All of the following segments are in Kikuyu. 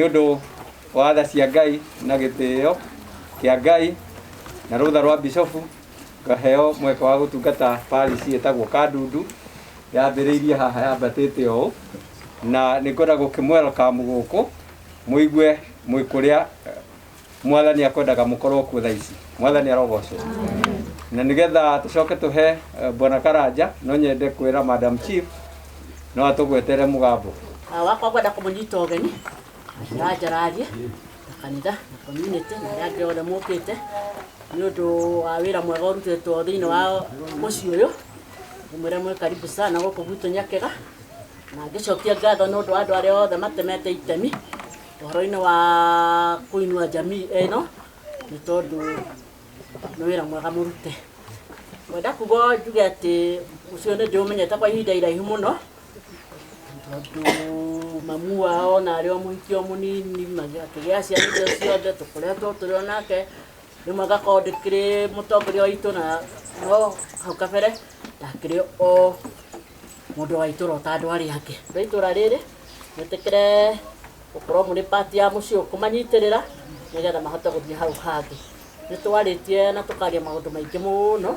Nĩ ũndũ wa tha cia Ngai na gĩtĩo kĩa Ngai na rũtha rwa bishofu, ngaheo mweke wa gũtungata parish ĩtagwo Kandundu, yambĩrĩirie haha yambatĩte ũũ, na nĩ ngwenda gũkĩmwelcome gũkũ mũigue mwĩ kũrĩa Mwathani akwendaga mũkorwo kuo thaa ici. Mwathani arogocwo. Na nĩgetha tũcoke tũhe Bwana Karanja, no nyende kwĩra Madam Chief no atũgwetere mũgambo. Wakwa ngwenda kũmũnyita ũgeni na njararie na kanitha na community na arĩa angĩ othe mũkĩte nĩ ũndũ wa wĩra mwega ũrutĩtwo thĩinĩ wa mũciĩ ũyũ. Ngũmwĩra mwĩ karibu sana gũkũ gwitũ Nyakĩga, na ngĩcokia ngatho nĩ ũndũ wa andũ arĩa othe matemete itemi ũhoro-inĩ wa kũinua jamii ĩno, nĩ tondũ nĩ wĩra mwega mũrute. Ngwenda kuga njuge atĩ mũciĩ ũyũ nĩ ndĩũmenyete kwa ihinda iraihu mũno, tondũ mamu wao na arĩ o mũhiki o mũnini akĩgĩa ciana icio ciothe, tũkoretwo tũrĩ o nake. Rĩmwe ngakorwo ndĩkĩrĩ mũtongoria wa itũra, no hau kabere ndakĩrĩ o mũndũ wa itũra o ta andũ arĩa angĩ. Andũ a itũra rĩrĩ mwĩtĩkĩre gũkorwo mũrĩ part ya mũciĩ ũyũ kũmanyitĩrĩra nĩgetha mahote gũthiĩ hau hangĩ. Nĩ twarĩtie na tũkaria maũndũ maingĩ mũno,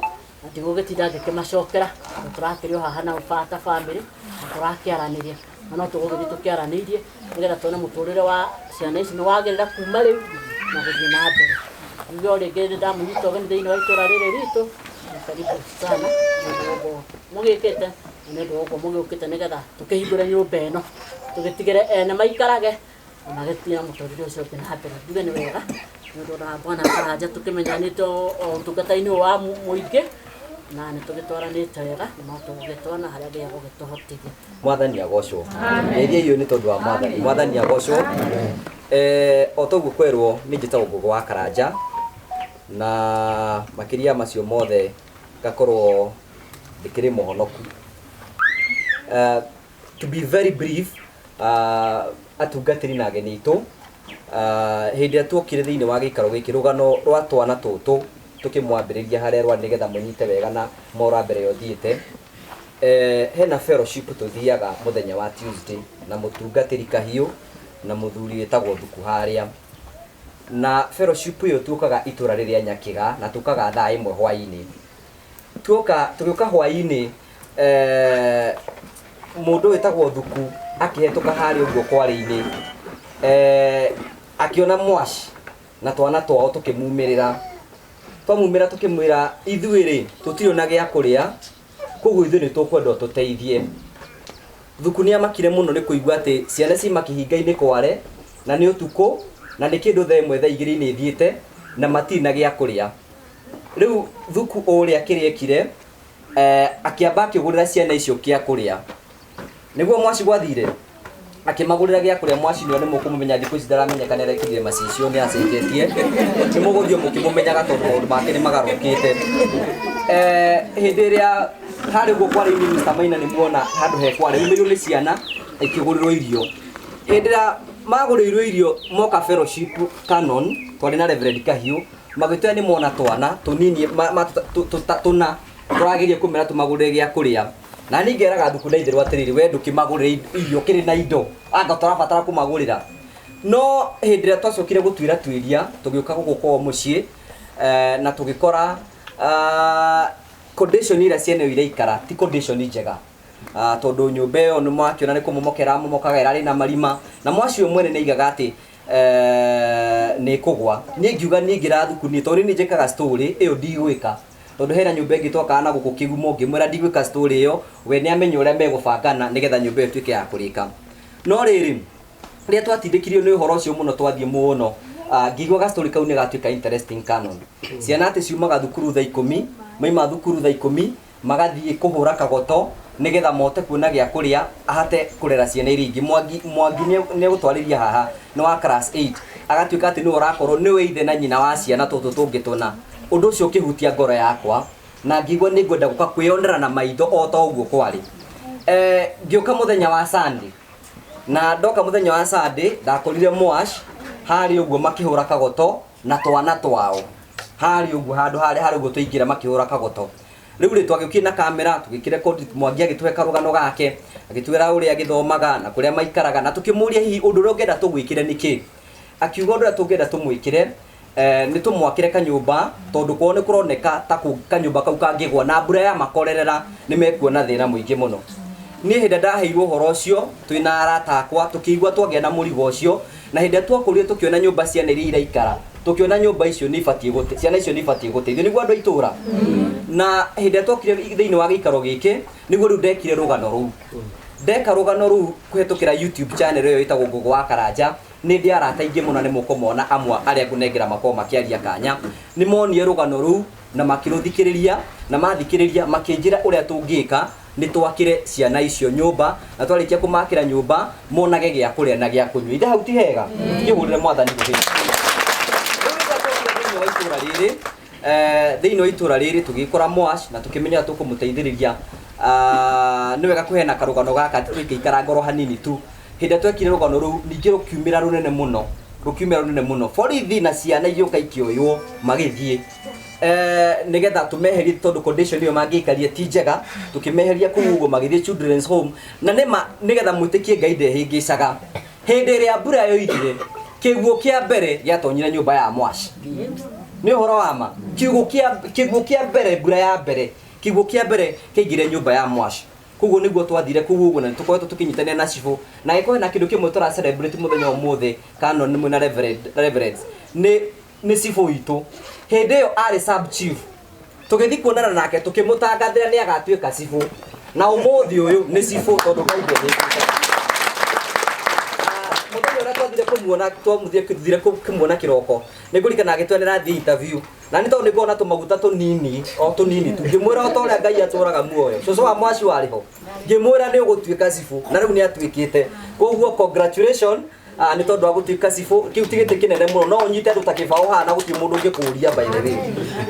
na ndigũgĩtinda ngĩkĩmacokera, tondũ tũrakĩrĩ o haha nao ta family na tũrakĩaranĩria, na no tũgũgĩthiĩ tũkĩaranĩirie nĩgetha tuone mũtũrĩre wa ciana ici nĩ wagĩrĩra kuma rĩu na gũthiĩ na mbere. Njuge o rĩngĩ nĩ ndamũnyita ũgeni thĩinĩ wa itũra rĩrĩ ritũ, na karibu sana nĩ ũndũ wa ũguo mũgĩkĩte, na nĩ ũndũ wa ũguo mũgĩũkĩte nĩgetha tũkĩhingũre nyũmba ĩno, tũgĩtigĩre ene maikarage na magĩthiĩ na mũtũrĩre ũcio ũngĩ na mbere. Njuge nĩ wega nĩ ũndũ ona Bwana Karanja tũkĩmenyanĩte o ũtungata-inĩ ũyũ wa mũingĩ, na nĩ tũgĩtwaranĩte wega, na no tũgũgĩtwarana harĩa Ngai egũgĩtũhotithia. Mwathani agocwo. Ngeithia icio nĩ tondũ wa Mwathani. Mwathani agocwo. O toguo kwerwo, niĩ njĩtagwo Ngũgũ wa Karanja, na makĩria macio mothe ngakorwo ndĩkĩrĩ mũhonoku. To be very brief, atungatĩri na ageni aitũ, hĩndĩ ĩrĩa tuokire thĩinĩ wa gĩikaro gĩkĩ, rũgano rwa twana tũtũ tũkĩmwambĩrĩria harĩa rwarĩ nĩgetha mũnyite wega na mora mbere ĩyo thiĩte. Hena fellowship tũthiaga mũthenya wa Tuesday na mũtungatĩri Kahiũ na mũthuri wĩtagwo Thuku harĩa. Na fellowship ĩyo tuokaga itũra rĩrĩa Nyakĩga na tũkaga thaa 1 hwaĩ-inĩ. Tuoka tũgĩũka hwaĩ-inĩ, mũndũ wĩtagwo Thuku akĩhetũka harĩa ũguo kwarĩ-inĩ, akĩona mwaci na twana twao tũkĩmumĩrĩra. Twamumĩra tũkĩmwĩra ithuĩ rĩ tũtirĩ ona gĩa kũrĩa, koguo ithuĩ nĩ tũkwenda ũtũteithie. Thuku nĩ amakire mũno nĩ kũigua atĩ ciana ciuma kĩhinga-inĩ kware na nĩ ũtukũ na nĩ kĩndũ thaa 1 thaa 2 ithiĩte na matirĩ na gĩa kũrĩa. Rĩu Thuku ũrĩa kĩrĩa ekire, akĩamba akĩgũrĩra ciana icio kĩa kũrĩa. Nĩguo mwaci gwathire akĩmagũrĩra gĩa kũrĩa. Mwaci nĩo nĩ mũkũmũmenya, thikũ ici ndaramenyeka, nĩ arekĩrire macicio, nĩ acenjetie, nĩ mũgũthiĩ mũkĩmũmenyaga tondũ maũndũ make nĩ magarũrũkĩte. Hĩndĩ ĩrĩa harĩ ũguo kwarĩ-inĩ, Mr. Maina nĩ muona handũ he kwarĩ umĩirwo nĩ ciana ikĩgũrĩrwo irio. Hĩndĩ ĩrĩa magũrĩirwo irio moka fellowship Canon, twarĩ na Reverend Kahiũ, magĩtwĩra nĩ mona twana tũnini tũna tũrageria kũmera tũmagũrĩre gĩa kũrĩa. Na niĩ ngeraga Thuku na itherũ atĩrĩrĩ, we ndũkĩmagũrĩre irio kĩrĩ na indo anga tũrabatara kũmagũrĩra. No hĩndĩ ĩrĩa twacokire gũtuĩra tuĩria, tũgĩũka gũkũ kwao mũciĩ, na tũgĩkora condition ĩrĩa ciana ĩyo iraikara ti condition njega, tondũ nyũmba ĩyo nĩ mwakĩona nĩ kũmomoka ĩramomokaga, ĩrarĩ na marima, na mwaci ũyũ mwene nĩ aigaga atĩ nĩ ĩkũgwa. Niĩ ngiuga niĩ ngĩra Thuku niĩ tondũ niĩ njĩkaga story ĩyo ndigwĩka, tondũ hena nyũmba ĩngĩ twakaga na gũkũ kĩgumo, ngĩmwĩra ndigwĩka story ĩyo, we nĩ amenye ũrĩa megũbangana nĩgetha nyũmba ĩyo ĩtuĩke ya kũrĩka. No rĩrĩ, rĩrĩa twatindĩkirio nĩ ũhoro ũcio mũno, twathiĩ mũno, ngĩigua ga story kau nĩ gatuĩka interesting. Canon, ciana atĩ ciumaga thukuru thaa 10, maima thukuru thaa 10 magathiĩ kũhũra kagoto nĩgetha mote kuona gĩa kũrĩa ahate kũrera ciana iria ingĩ. Mwangi, Mwangi nĩ egũtwarĩria haha nĩ wa class 8, agatuĩka atĩ nĩwe ũrakorwo nĩwe ithe na nyina wa ciana tũtũ tũngĩ tũna. Ũndũ ũcio ũkĩhutia ngoro yakwa na ngĩigua nĩ ngwenda gũka kwĩyonera na maitho o ta ũguo kwarĩ. Ngĩũka mũthenya wa Sunday, na ndoka mũthenya wa Sunday ndakorire mwash harĩa ũguo makĩhũra kagoto na twana twao harĩa ũguo, handũ harĩa harĩa ũguo tũingĩra makĩhũra kagoto. Rĩu rĩ twagĩũkire na kamera tũgĩkĩrekondi Mwangi agĩtũhe karũgano gake, agĩtwĩra ũrĩa agĩthomaga na kũrĩa maikaraga, na tũkĩmũria hihi ũndũ ũrĩa ũngĩenda tũgwĩkĩre nĩkĩ. Akiuga ũndũ ũrĩa tũngĩenda tũmwĩkĩre nĩ tũmwakĩre kanyũmba, tondũ kwao nĩ kũroneka ta kanyũmba kau kangĩgwa na mbura ya makorerera nĩ mekuona thĩna mũingĩ mũno. Niĩ hĩndĩ ĩrĩa ndaheirwo ũhoro ũcio twĩna arata akwa tũkĩigua twagĩa na mũrigo ũcio, na hĩndĩ ĩrĩa twakũrire tũkĩona nyũmba ciana iria iraikara, tũkĩona nyũmba icio nĩ ibatiĩ gũte, ciana icio nĩ ibatiĩ gũteithio nĩguo andũ a itũra. Na hĩndĩ ĩrĩa twokire thĩinĩ wa gĩikaro gĩkĩ nĩguo rĩu ndekire rũgano rũu. Ndeka rũgano rũu kũhetũkĩra YouTube channel ĩyo ĩtagwo Ngũgũ wa Karanja, nĩ ndĩ arata aingĩ mũno nĩ mũkũmona amwe arĩa ngũnengera makorwo makĩaria kanya. Nĩ monire rũgano rũu na makĩrũthikĩrĩria, na mathikĩrĩria makĩnjĩra ũrĩa tũngĩka nĩ twakĩre ciana icio nyũmba, na twarĩkia kũmakĩra nyũmba monage gĩa kũrĩa na gĩa kũnyua. Ithe hau ti hega? Kĩhũrĩre mwathani rũhĩ. Rĩu rĩrĩa twokire thĩinĩ wa itũra rĩrĩ, thĩinĩ wa itũra rĩrĩ tũgĩkora Mwash na tũkĩmenya tũkũmũteithĩrĩria. Nĩ wega kũheana karũgano gaka atĩ tũingĩikara ngoro hanini tu. Hĩndĩ ĩrĩa twekire rũgano rũu ningĩ rũkiumĩra rũnene mũno, rũkiumĩra rũnene mũno. Borithi na ciana igĩũka ikĩoywo magĩthiĩ. Nĩgetha tũmeherie tondũ condition ĩyo mangĩikarie ti njega, tũkĩmeheria kũu ũguo magĩthiĩ children's home. Na nĩma nĩgetha mwĩtĩkie Ngai ndehĩngĩcaga. Hĩndĩ ĩrĩa mbura yoirire, kĩguũ kĩa mbere gĩatonyire nyũmba ya Mwash. Nĩ ũhoro wa ma. Kĩguũ kĩa mbere, mbura ya mbere, kĩguũ kĩa mbere kĩaingĩrire nyũmba ya Mwash. Koguo nĩguo twathire kũu ũguo na nĩtũkoretwo tũkĩnyitanĩra na cibũ. Na angĩkorwo hena kĩndũ kĩmwe tũra celebrate mũthenya ũmũthĩ, Canon nĩ mwĩna reverends, nĩ cibũ witũ. Hĩndĩ ĩyo arĩ sub chief. Tũgĩthiĩ kuonana nake tũkĩmũtangathĩra nĩ agatuĩka cibũ. Na ũmũthĩ ũyũ nĩ cibũ tondũ Ngai ndehĩngĩcaga. Mũthenya ũrĩa twathire kũmuona, twathire kũmuona kĩroko, nĩ ngũririkana agĩtwĩra nĩ arathiĩ interview. Na nĩ tondũ nĩ ngoragwo na tũmaguta tũnini, o tũnini tu. Ngĩmwĩra o ta ũrĩa Ngai atũraga muoyo. Cũcũ wa Mwaci warĩ ho. Ngĩmwĩra nĩ ũgũtuĩka cibũ, na rĩu nĩ atuĩkĩte. Koguo congratulation, nĩ tondũ wa gũtuĩka cibũ. Kĩu ti gĩtĩ kĩnene mũno, no ũnyite andũ ta kĩbaũ haha na gũtirĩ mũndũ ũngĩkũria by the way.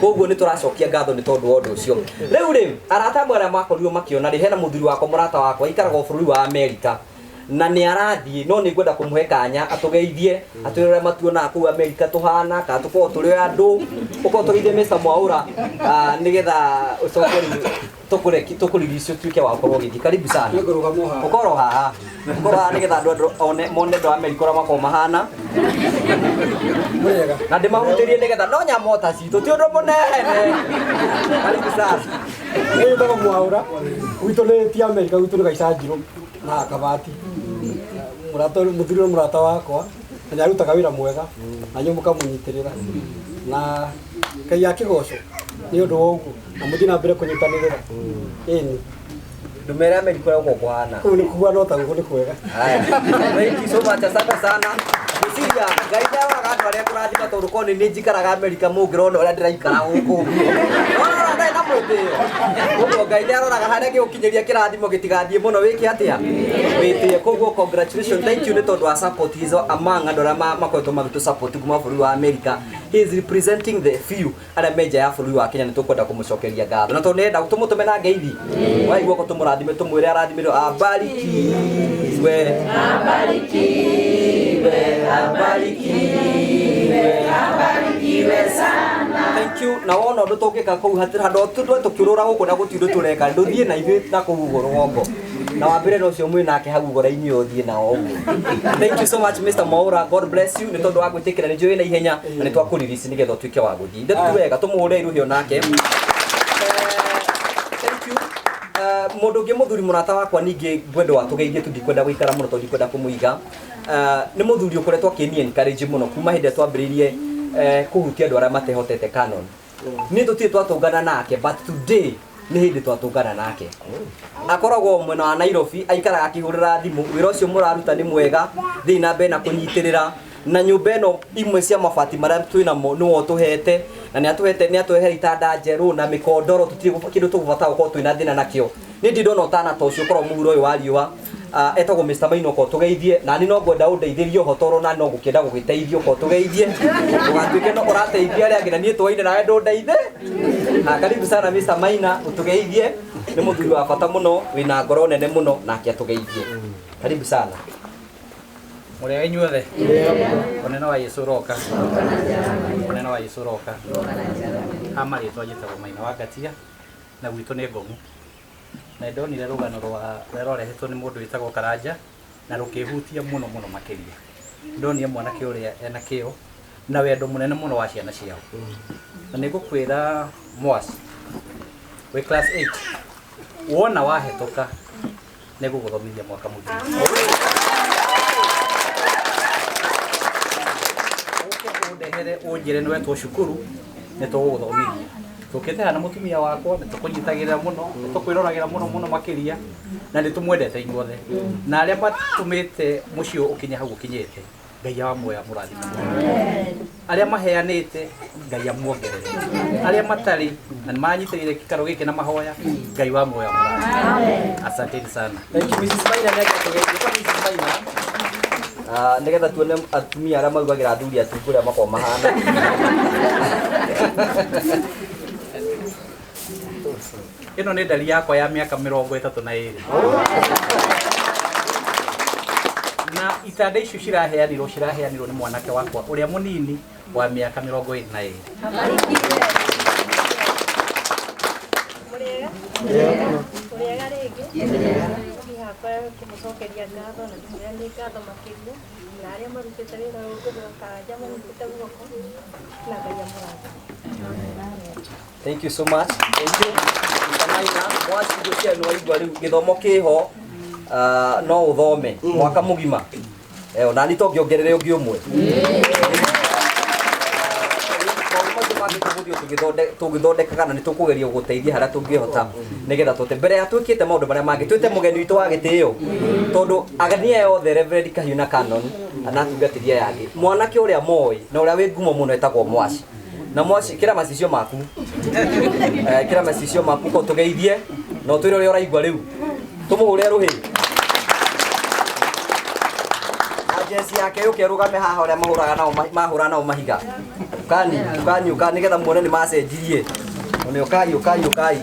Koguo nĩ tũracokia ngatho nĩ tondũ wa ũndũ ũcio. Rĩu rĩ, arata amwe arĩa makorirwo makĩona rĩ, hena mũthuri wakwa, mũrata wakwa, aikaraga bũrũri wa Amerika. Na nĩ arathiĩ, no nĩ ngwenda kũmũhe kanya atũgeithie, atwĩre ũrĩa matuonaga kũu Amerika tũhana, kana tũkorwo tũrĩ andũ, ũkorwo tũgeithie Mr. Mwaura, nĩgetha ũcoke rĩu tũkũriricie ũtuĩke wa gũkorwo ũgĩthiĩ. Karibu sana. Ũkorwo haha. Ũkorwo haha nĩgetha andũ one, mone andũ a Amerika ũrĩa makoragwo mahana. Na ndĩmahutĩrie nĩgetha no nyamota citũ, ti ũndũ mũnene. Karibu sana. Nĩ njĩtagwo Mwaura, gwitũ nĩ ti Amerika, gwitũ nĩ Gaicanjirũ na Kabati. Mũrata mũthuri ũyũ mũrata wakwa, na nĩ arutaga wĩra mwega, na inyuĩ mũkamũnyitĩrĩra. Na Ngai akĩgocwo nĩ ũndũ wa ũguo, na mũthiĩ na mbere kũnyitanĩrĩra. Ĩni. Ndũmere Amerika ũrĩa gũkoragwo kũhana. Kũu nĩ kũhuana o ta gũkũ nĩ kwega. Haya. Thank you so much, asante sana. Ngwĩciria Ngai nĩaroraga andũ arĩa ekũrathima tondũ korwo nĩ niĩ njikaraga Amerika mũngĩrona ũrĩa ndĩraikara gũkũ ũguo. Ũrona ndarĩ na mwĩtĩo. Koguo Ngai nĩaroraga harĩa gĩgũkinyĩria kĩrathimo gĩtigathiĩ mũno wĩke atĩa? Wĩtĩe. Koguo congratulations, thank you nĩ tondũ wa support. He is among andũ arĩa makoretwo magĩtũ support kuma bũrũri wa Amerika. He is representing the few arĩa me nja ya bũrũri wa Kenya, nĩ tũkwenda kũmũcokeria ngatho. Na tondũ nĩenda tũmũtũme na ngeithi. Waigua ko tũmũrathime, tũmwĩre arathimĩrwo, abarikiwe. Abarikiwe, abarikiwe, abarikiwe sana. Thank you. Na wona ũndũ tũngĩka kũu hatirĩ handũ tũtwe tũkĩũrũra gũkũ na gũtirĩ ũndũ tũreka, ndũthiĩ na ithuĩ na kũu ũguo rũgongo. Na wambĩre na ũcio mwĩ nake hau ũguo raini ũyũ ũthiĩ nao ũguo. Thank you so much Mr. Mwaura, God bless you nĩ tondũ wa gwĩtĩkĩra, nĩ njũĩ wĩ na ihenya na nĩ twakũririci nĩgetha ũtuĩke wa gũthiĩ. Ithe tu wega tũmũhũre rũhĩ onake. Thank you. Mũndũ ũngĩ mũthuri mũrata wakwa ningĩ ngwenda watũgeithie tu, ndikwenda gũikara mũno tondũ ndikwenda kũmũiga. Nĩ mũthuri ũkoretwo akĩni encourage mũno kuma hĩndĩ ĩrĩa twambĩrĩirie kũhutia andũ arĩa matehotete Canon. Niĩ tũtirĩ twatũngana nake, but today nĩ hĩndĩ twatũngana nake. Akoragwo mwena wa Nairobi, aikaraga akĩhũrĩra thimũ, wĩra ũcio mũraruta nĩ mwega, thiĩ na mbere na kũnyitĩrĩra. Na nyũmba ĩno imwe cia mabati marĩa twĩnamo nĩwe ũtũhete, na nĩ atũhete, nĩ atũheire itanda njerũ na mĩkondoro, tũtirĩ kĩndũ tũgũbatara gũkorwo twĩna thĩna nakĩo. Niĩ ndirĩ ndona ũtana ta ũcio ũkorwo mũhuro ũyũ wa riũa. Etagwo Mr. Maina, ũkorwo tũgeithie, na niĩ no ngwenda ũndeithĩrie ũhoro tondũ na no ngũkĩenda gũgĩteithio, ũkorwo tũgeithie. Ndũgatuĩke no ũrateithia arĩa angĩ na niĩ twaine nawe ndũndeithie. Karibu sana Mr. Maina, ũtũgeithie. Nĩ mũthuri wa bata mũno, wĩna ngoro nene mũno, nake atũgeithie. Karibu sana. Mũrĩega inyuothe. Ũnene wa Yesu ũroka. Ũnene wa Yesu ũroka. Ha marĩtwa njĩtagwo Maina wa Ngatia. Na gwitũ nĩ Ngomu. Na ndonire rũgano rwa rũrĩa rwarehetwo nĩ mũndũ wĩtagwo Karanja na rũkĩhutia mũno mũno makĩria. Ndonire mwanake ũrĩa ena kĩo na wendo mũnene mũno wa ciana ciao. Na nĩ ngũkwĩra Mwas, wĩ class 8 wona wahĩtũka nĩ ngũgũthomithia mwaka mũgima. Ũke ũndehere ũnjĩre nĩ wetwo cukuru nĩ tũgũgũthomithia. Tũkĩte haha na mũtumia wakwa nĩ tũkũnyitagĩrĩra mũno, nĩ tũkwĩroragĩra mũno mũno makĩria na nĩ tũmwendete inyuothe. Na arĩa matũmĩte mũciĩ ũyũ ũkinye hau ũkinyĩte, Ngai amuoya mũrathime. Arĩa maheanĩte Ngai amuongerere. Arĩa matarĩ na nĩ manyitĩrĩire gĩikaro gĩkĩ na mahoya, Ngai wa muoya mũrathime. Asanteni sana. Thank you Mrs. Maina nĩ atũgeithie kwa Mrs. Maina. Ah, nĩgetha tuone atumia arĩa marugagĩra athuri atungu ũrĩa makoragwo mahana. Ĩno nĩ ndari yakwa ya mĩaka 32. Na itanda icio ciraheanirwo nĩ mwanake wakwa ũrĩa mũnini wa mĩaka 22. Mũrĩega rĩngĩ. Niĩ hakwa kũmũcokeria ngatho na ndĩmwĩra nĩ ngatho makĩria na arĩa marutĩte wĩra ũyũ ngũthũa Karanja manyitĩte guoko na Ngai amũrathime. Thank you so much. Thank you. Mr. Maina, mwaci ngwĩciria nĩ waigua rĩu gĩthomo kĩho no ũthome mwaka mũgima. Ona niĩ to ngĩongerere ũngĩ ũmwe. Maũndũ macio mangĩ tũgũthiĩ tũgĩthondekaga na nĩ tũkũgeria gũgũteithia harĩa tũngĩhota nĩgetha tũte mbere ya twĩkĩte maũndũ marĩa mangĩ twĩte mũgeni witũ wa gĩtĩo tondũ ageni aya othe Reverend Kahiũ na Canon na atungatĩri aya angĩ mwanake ũrĩa moĩ na ũrĩa wĩ ngumo mũno etagwo Mwaci. Na Mwaci kĩra macicio maku. Kĩra macicio maku ko tũgeithie na ũtwĩre ũrĩa ũraigua rĩu. Tũmũhũre rũhĩ. Na jezi yake yũke ĩrũgame haha ũrĩa mahũraga nao mahũra nao mahiga. Ũkani, ũkani, ũkani nĩgetha muone nĩ macenjirie. One ũkai, ũkai, ũkai.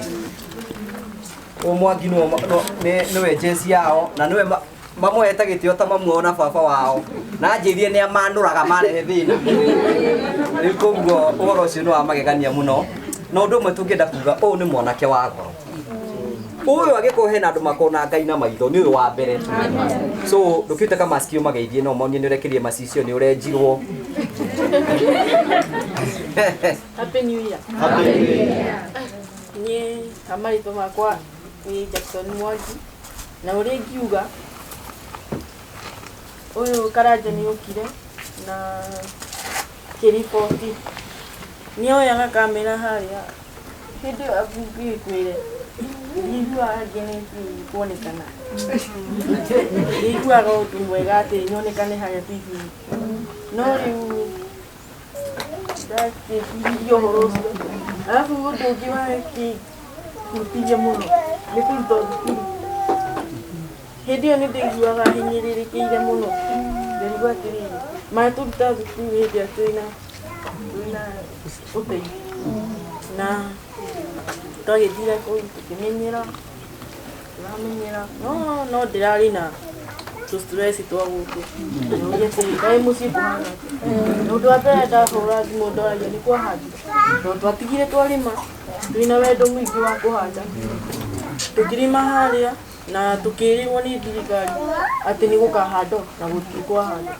Ũyũ Mwangi nĩwe jezi yao na nĩwe mamũhete gĩtĩo ta mamu wao na baba wao. Na anjĩrire nĩ amanũraga marehe thĩna. Rĩu koguo ũhoro ũcio nĩ wa magegania mũno. Na ũndũ ũmwe tũngĩenda kuga ũyũ nĩ mwanake wa goro. Ũyũ angĩkorwo hena andũ makona Ngai na maitho nĩ ũyũ wa mbere. So ndũkĩrute kamasikio mageithie no monie nĩ ũrekĩrire macicio nĩ ũrenjirwo. Happy New Year. Happy New Year. Niĩ marĩtwa makwa nĩ Jackson Mwangi na ũrĩa ingiuga ũyũ Karanja nĩ okire na kĩriboti nĩ oyaga kamera harĩa hĩndĩ ĩyo ngĩkwĩre ndiiguaga ngenetie kuonekana ndiiguaga ũndũ mwega atĩ nyonekane harĩa TV no rĩu ndakĩciririe ũhoro ũcio arabu ũndũ ũngĩ wakĩhutirie mũno nĩ kũrutwo thukuru hĩndĩ ĩyo nĩ ndĩiguaga hinyĩrĩrĩkĩire mũno ndarigwo atĩrĩrĩ matũruta thukuru hĩndĩ ĩrĩa twĩna ũteithio na twagĩthire kũu tũkĩmenyera tũramenyera no ndĩrarĩ na tũ-stress twa gũkũ nĩũria atĩrĩrĩ kaĩ mũciĩ kũhana atĩa na ũndũ wa mbere ndahũra thimũ ndoragia nĩ kwahandire tondũ twatigire twarĩma twĩna wendo mũingĩ wa kũhanda tũkĩrĩma harĩa na tũkĩrĩrwo nĩ thirikari atĩ nĩ gũkahandwo na gũtirĩ kwahandwo.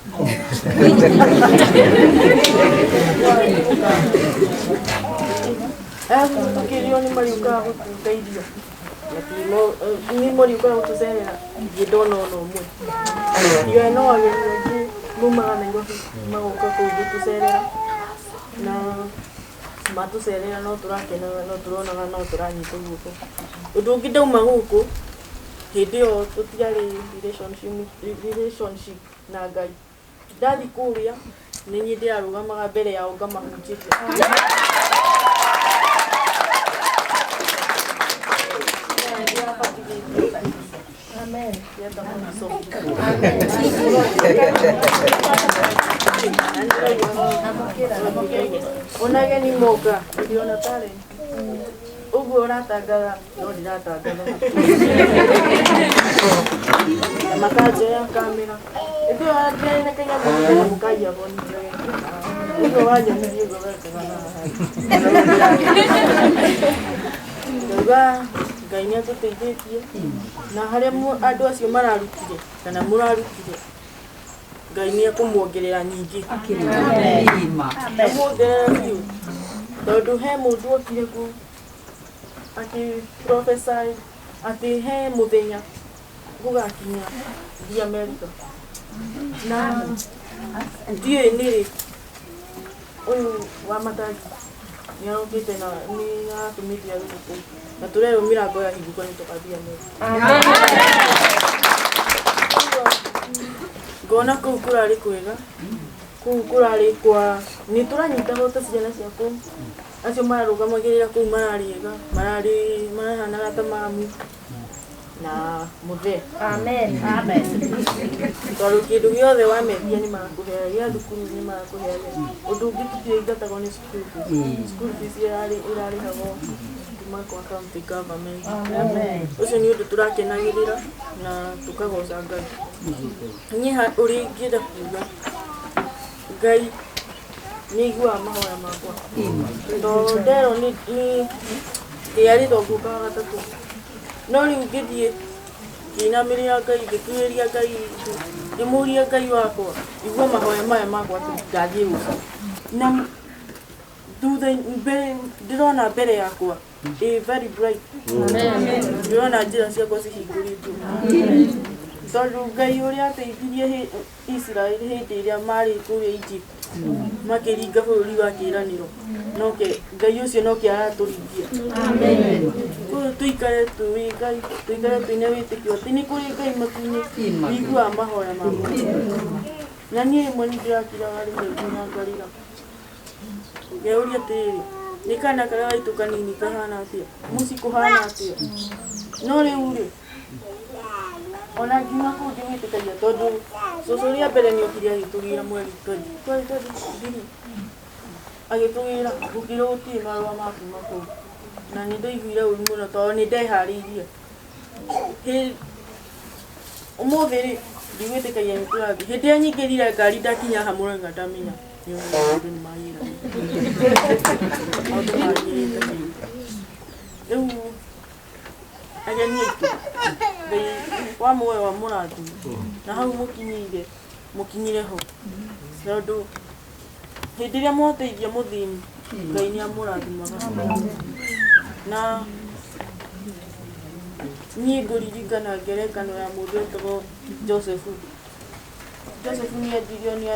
Arabu tũkĩrĩrwo nĩ marĩũkaga gũtũteithia nĩ marĩũkaga gũtũcerera ndirĩ ndona ona ũmwe. Tiga no ageni aingĩ maumaga Nairobi magoka kũu gũtũcerera na matũcerera no tũrakenaga no tũronaga no tũranyitwo guoko. Ũndũ ũngĩ ndauma gũkũ hĩndĩ ĩyo tũtiarĩ relationship na Ngai. Ndathi kũrĩa nĩ niĩ ndĩrarũgamaga mbere yao ngamahunjĩria. Amen. Ona ageni moka ndĩrona tarĩ ũguo ũratangatha no ndiratangatha na makanjoya kamera ĩndĩ ĩyo ndĩrarĩ na kanyamũ kaiya boni ũguo wanyonirie ũguo wekaga haha. Ngauga Ngai nĩ atũteithĩtie na harĩa andũ acio mararutire kana mũrarutire Ngai nĩ ekũmuongerera nyingĩ. Amuongerera biũ tondũ he mũndũ okire kũu akĩ prophesy atĩ he mũthenya gũgakinya thiĩ Amerika na ndiũĩ nĩ rĩ ũyũ wa matangi nĩ arokĩte na nĩ aratũmĩte arute kũu na tũrerwo mĩrango yahingũka nĩ tũgathiĩ Amerika. Ngona kũu kũrarĩ kwega, kũu kũrarĩ kwa nĩ tũranyitagwo ta ciana cia kũu acio mararũgamagĩrĩra kũu mararĩ ega, mararĩ marahanaga ta mamu na mũthee. Tondũ kĩndũ gĩothe wametia nĩ marakũheaga, gĩa thukuru nĩ marakũheaga. Ũndũ ũngĩ tũtiaingatagwo nĩ school fees. School fees ĩrarĩhagwo kuma kwa county government. Ũcio nĩ ũndũ tũrakenagĩrĩra na tũkagoca Ngai. Niĩ ũrĩa ingĩenda kuga Ngai nĩ aiguaga mahoya makwa tondũ nderwo nĩ ndĩarĩtwo ngũka wa gatatũ no rĩu ngĩthiĩ ngĩinamĩrĩra Ngai ngĩtuĩria Ngai ngĩmũria Ngai wakwa igua mahoya maya makwa atĩ ngathiĩ gũka na thutha mbere ndĩrona mbere yakwa ĩ very bright. Ndĩrona njĩra ciakwa cihingũrĩtwo tondũ Ngai ũrĩa ateithirie Isiraeli hĩndĩ ĩrĩa marĩ kũrĩa Egypt makĩringa bũrũri wa kĩĩranĩro noke Ngai ũcio noke aratũringia. Koguo tũikare tũĩ Ngai, tũikare twĩna wĩtĩkio atĩ nĩ kũrĩ Ngai matu-inĩ ũiguaga mahoya ma mũndũ. Na niĩ rĩmwe nĩ ndĩrakiraga rĩmwe nginya ngarĩra ngeyũria atĩrĩrĩ, nĩ kana karĩa gaitũ kanini kahana atĩa, mũciĩ kũhana atĩa? No rĩu rĩ ona ngiuma kũu ndigwĩtĩkagia tondũ cũcũ rĩa mbere nĩ okire agĩtũgĩra mweri 23 agĩtũgĩra gũkĩrwo gũtirĩ marũa ma kuma kũu na nĩ ndaiguire ũru mũno tondũ nĩ ndeharĩirie. Ũmũthĩ rĩ ndigwĩtĩkagia nĩ tũrathiĩ. Hĩndĩ ĩrĩa nyingĩrire ngari ndakinya haha Mũrang'a ndamenya nĩ maũndũ nĩ magĩrĩte. Maũndũ magĩrĩte biũ. Rĩu ageni aitũ Ngai wa muoyo wa mũrathime na hau mũkinyĩire mũkinyire ho tondũ hĩndĩ ĩrĩa mwateithia mũthĩni Ngai nĩ amũrathimaga. Na niĩ ngũririkana ngerekano ya mũndũ wetagwo Joseph. Joseph nĩ endirio nĩ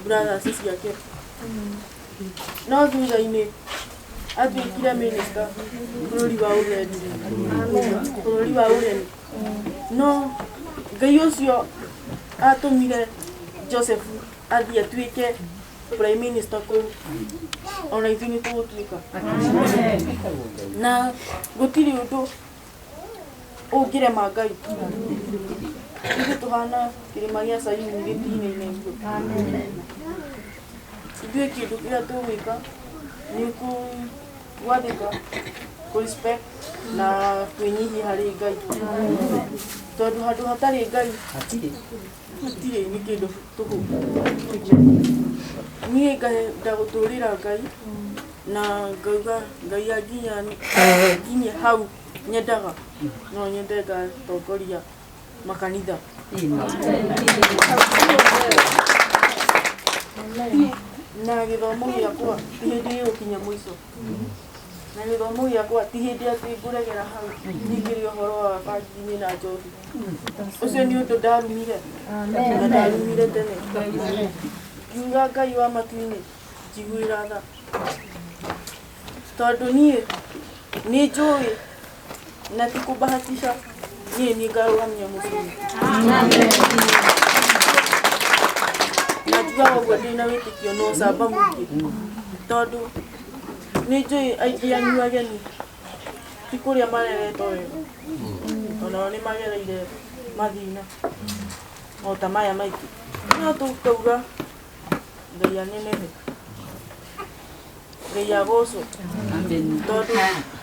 brothers ciake no thutha-inĩ atuĩkire minister bũrũri wa ũgeni, bũrũri wa ũgeni. No Ngai ũcio atũmire Joseph athiĩ atuĩke prime minister kũu ona ithuĩ nĩ tũgũtuĩka. Na gũtirĩ ũndũ ũngĩrema Ngai. Ithuĩ tũhana kĩrĩma gĩa Sayuni gĩtinaine igũrũ. Ithuĩ kĩndũ kĩrĩa tũgwĩka nĩ gwathĩka, kũ respect na kwĩnyihia harĩ Ngai tondũ handũ hatarĩ Ngai hatirĩ nĩ kĩndũ tũhũ. Niĩ ngenda gũtũrĩra Ngai na ngauga Ngai anginya nginyie hau nyendaga no nyende ngatongoria makanitha. Na gĩthomo gĩakwa ti hĩndĩ gĩgũkinya mũico na gĩthomo gĩakwa ti hĩndĩ atĩ ngũregera hau nyingĩre ũhoro wa bangi-inĩ na njohi. Ũcio nĩ ũndũ ndarumire na ndarumire tene. Ngiuga Ngai wa matu-inĩ njiguĩra tha tondũ niĩ nĩ njũĩ na ti kũbahatisha niĩ nĩ ngarũgamia mũciĩ. Na njugaga ũguo ndĩna wĩtĩkio na ũcamba mũingĩ tondũ nĩ njũĩ aingĩ anyu ageni ti kũrĩa mareretwo wega, onao nĩ magereire mathĩna o ta maya maitũ. No tũkauga Ngai anenehe, Ngai agocwo tondũ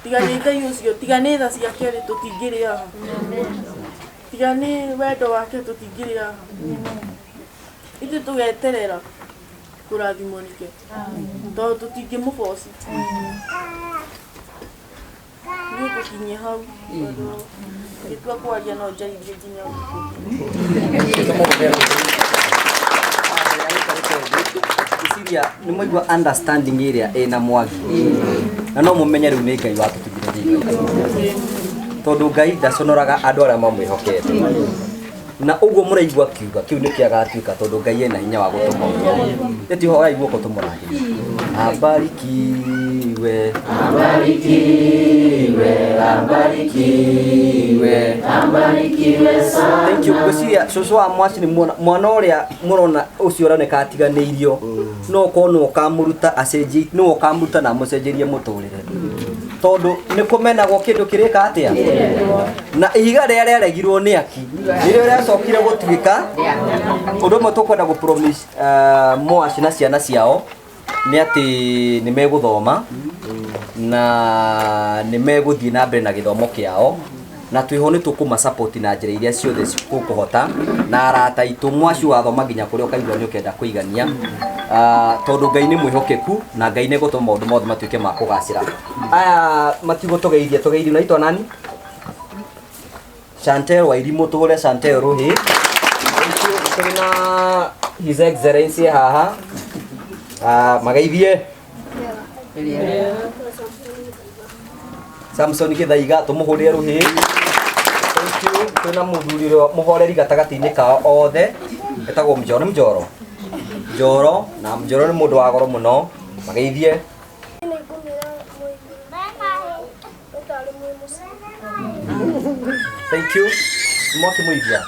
tiga nĩ Ngai ũcio, tiga nĩ tha ciake rĩ tũtingĩrĩ haha, tiga nĩ wendo wake tũtingĩrĩ haha. Ithuĩ tũgeterera kũrathimwo nĩke tondũ tũtingĩmũboci. Niĩ ngũkinyia hau tondũ ngĩtua kwaria no njarithie nginya ũtukũ. Ngwĩciria nĩ mwaigua understanding ĩrĩa ĩna Mwangi na no mũmenye rĩu nĩ Ngai watũtigire thĩinĩ tondũ Ngai ndaconoraga andũ arĩa mamwĩhokete na ũguo mũraigua kiuga kĩu nĩkĩo agatuĩka tondũ Ngai ena hinya wa gũtũma ũguo ĩti horai guoko tũmũrathime. Abarikiwe, abarikiwe, abarikiwe, abarikiwe sana. Thank you. Ngwĩciria cũcũ wa Mwaci nĩ mwana ũrĩa mũrona ũcio ũroneka atiganĩirio no ũkorwo nĩwe ũkamũruta acenjie, nĩwe ũkamũruta na amũcenjerie mũtũrĩre tondũ nĩ kũmenagwo kĩndũ kĩrĩka atĩa na ihiga rĩrĩa rĩaregirwo nĩ aki nĩrĩo rĩacokire gũtuĩka ũndũ ũmwe tũkwenda gũ promise Mwaci na ciana ciao nĩ atĩ nĩ megũthoma na nĩ megũthiĩ na mbere na gĩthomo kĩao na twĩho nĩ tũkũma support na njĩra iria ciothe tũkũhota na arata aitũ. Mwaci wathoma nginya kũrĩa ũkaigua nĩ ũkenda kũigania tondũ Ngai nĩ mwĩhokeku na Ngai nĩ egũtũma maũndũ mothe matuĩke ma kũgacĩra. Aya matigwo tũgeithie tũgeithie naitwa nani? Chantel Wairimũ, tũhũre Chantel rũhĩ. Tũrĩ na His Excellency haha mageithie Samson Gĩthaiga tũmũhũrĩre rũhĩ. Thank you. Twĩna mũthuri ũrĩa mũhoreri gatagatĩ-inĩ kao othe etagwo Mjoro, nĩ Mjoro Njoro, na Mjoro nĩ mũndũ wa goro mũno, mageithie. Thank you. Mwaki mũigua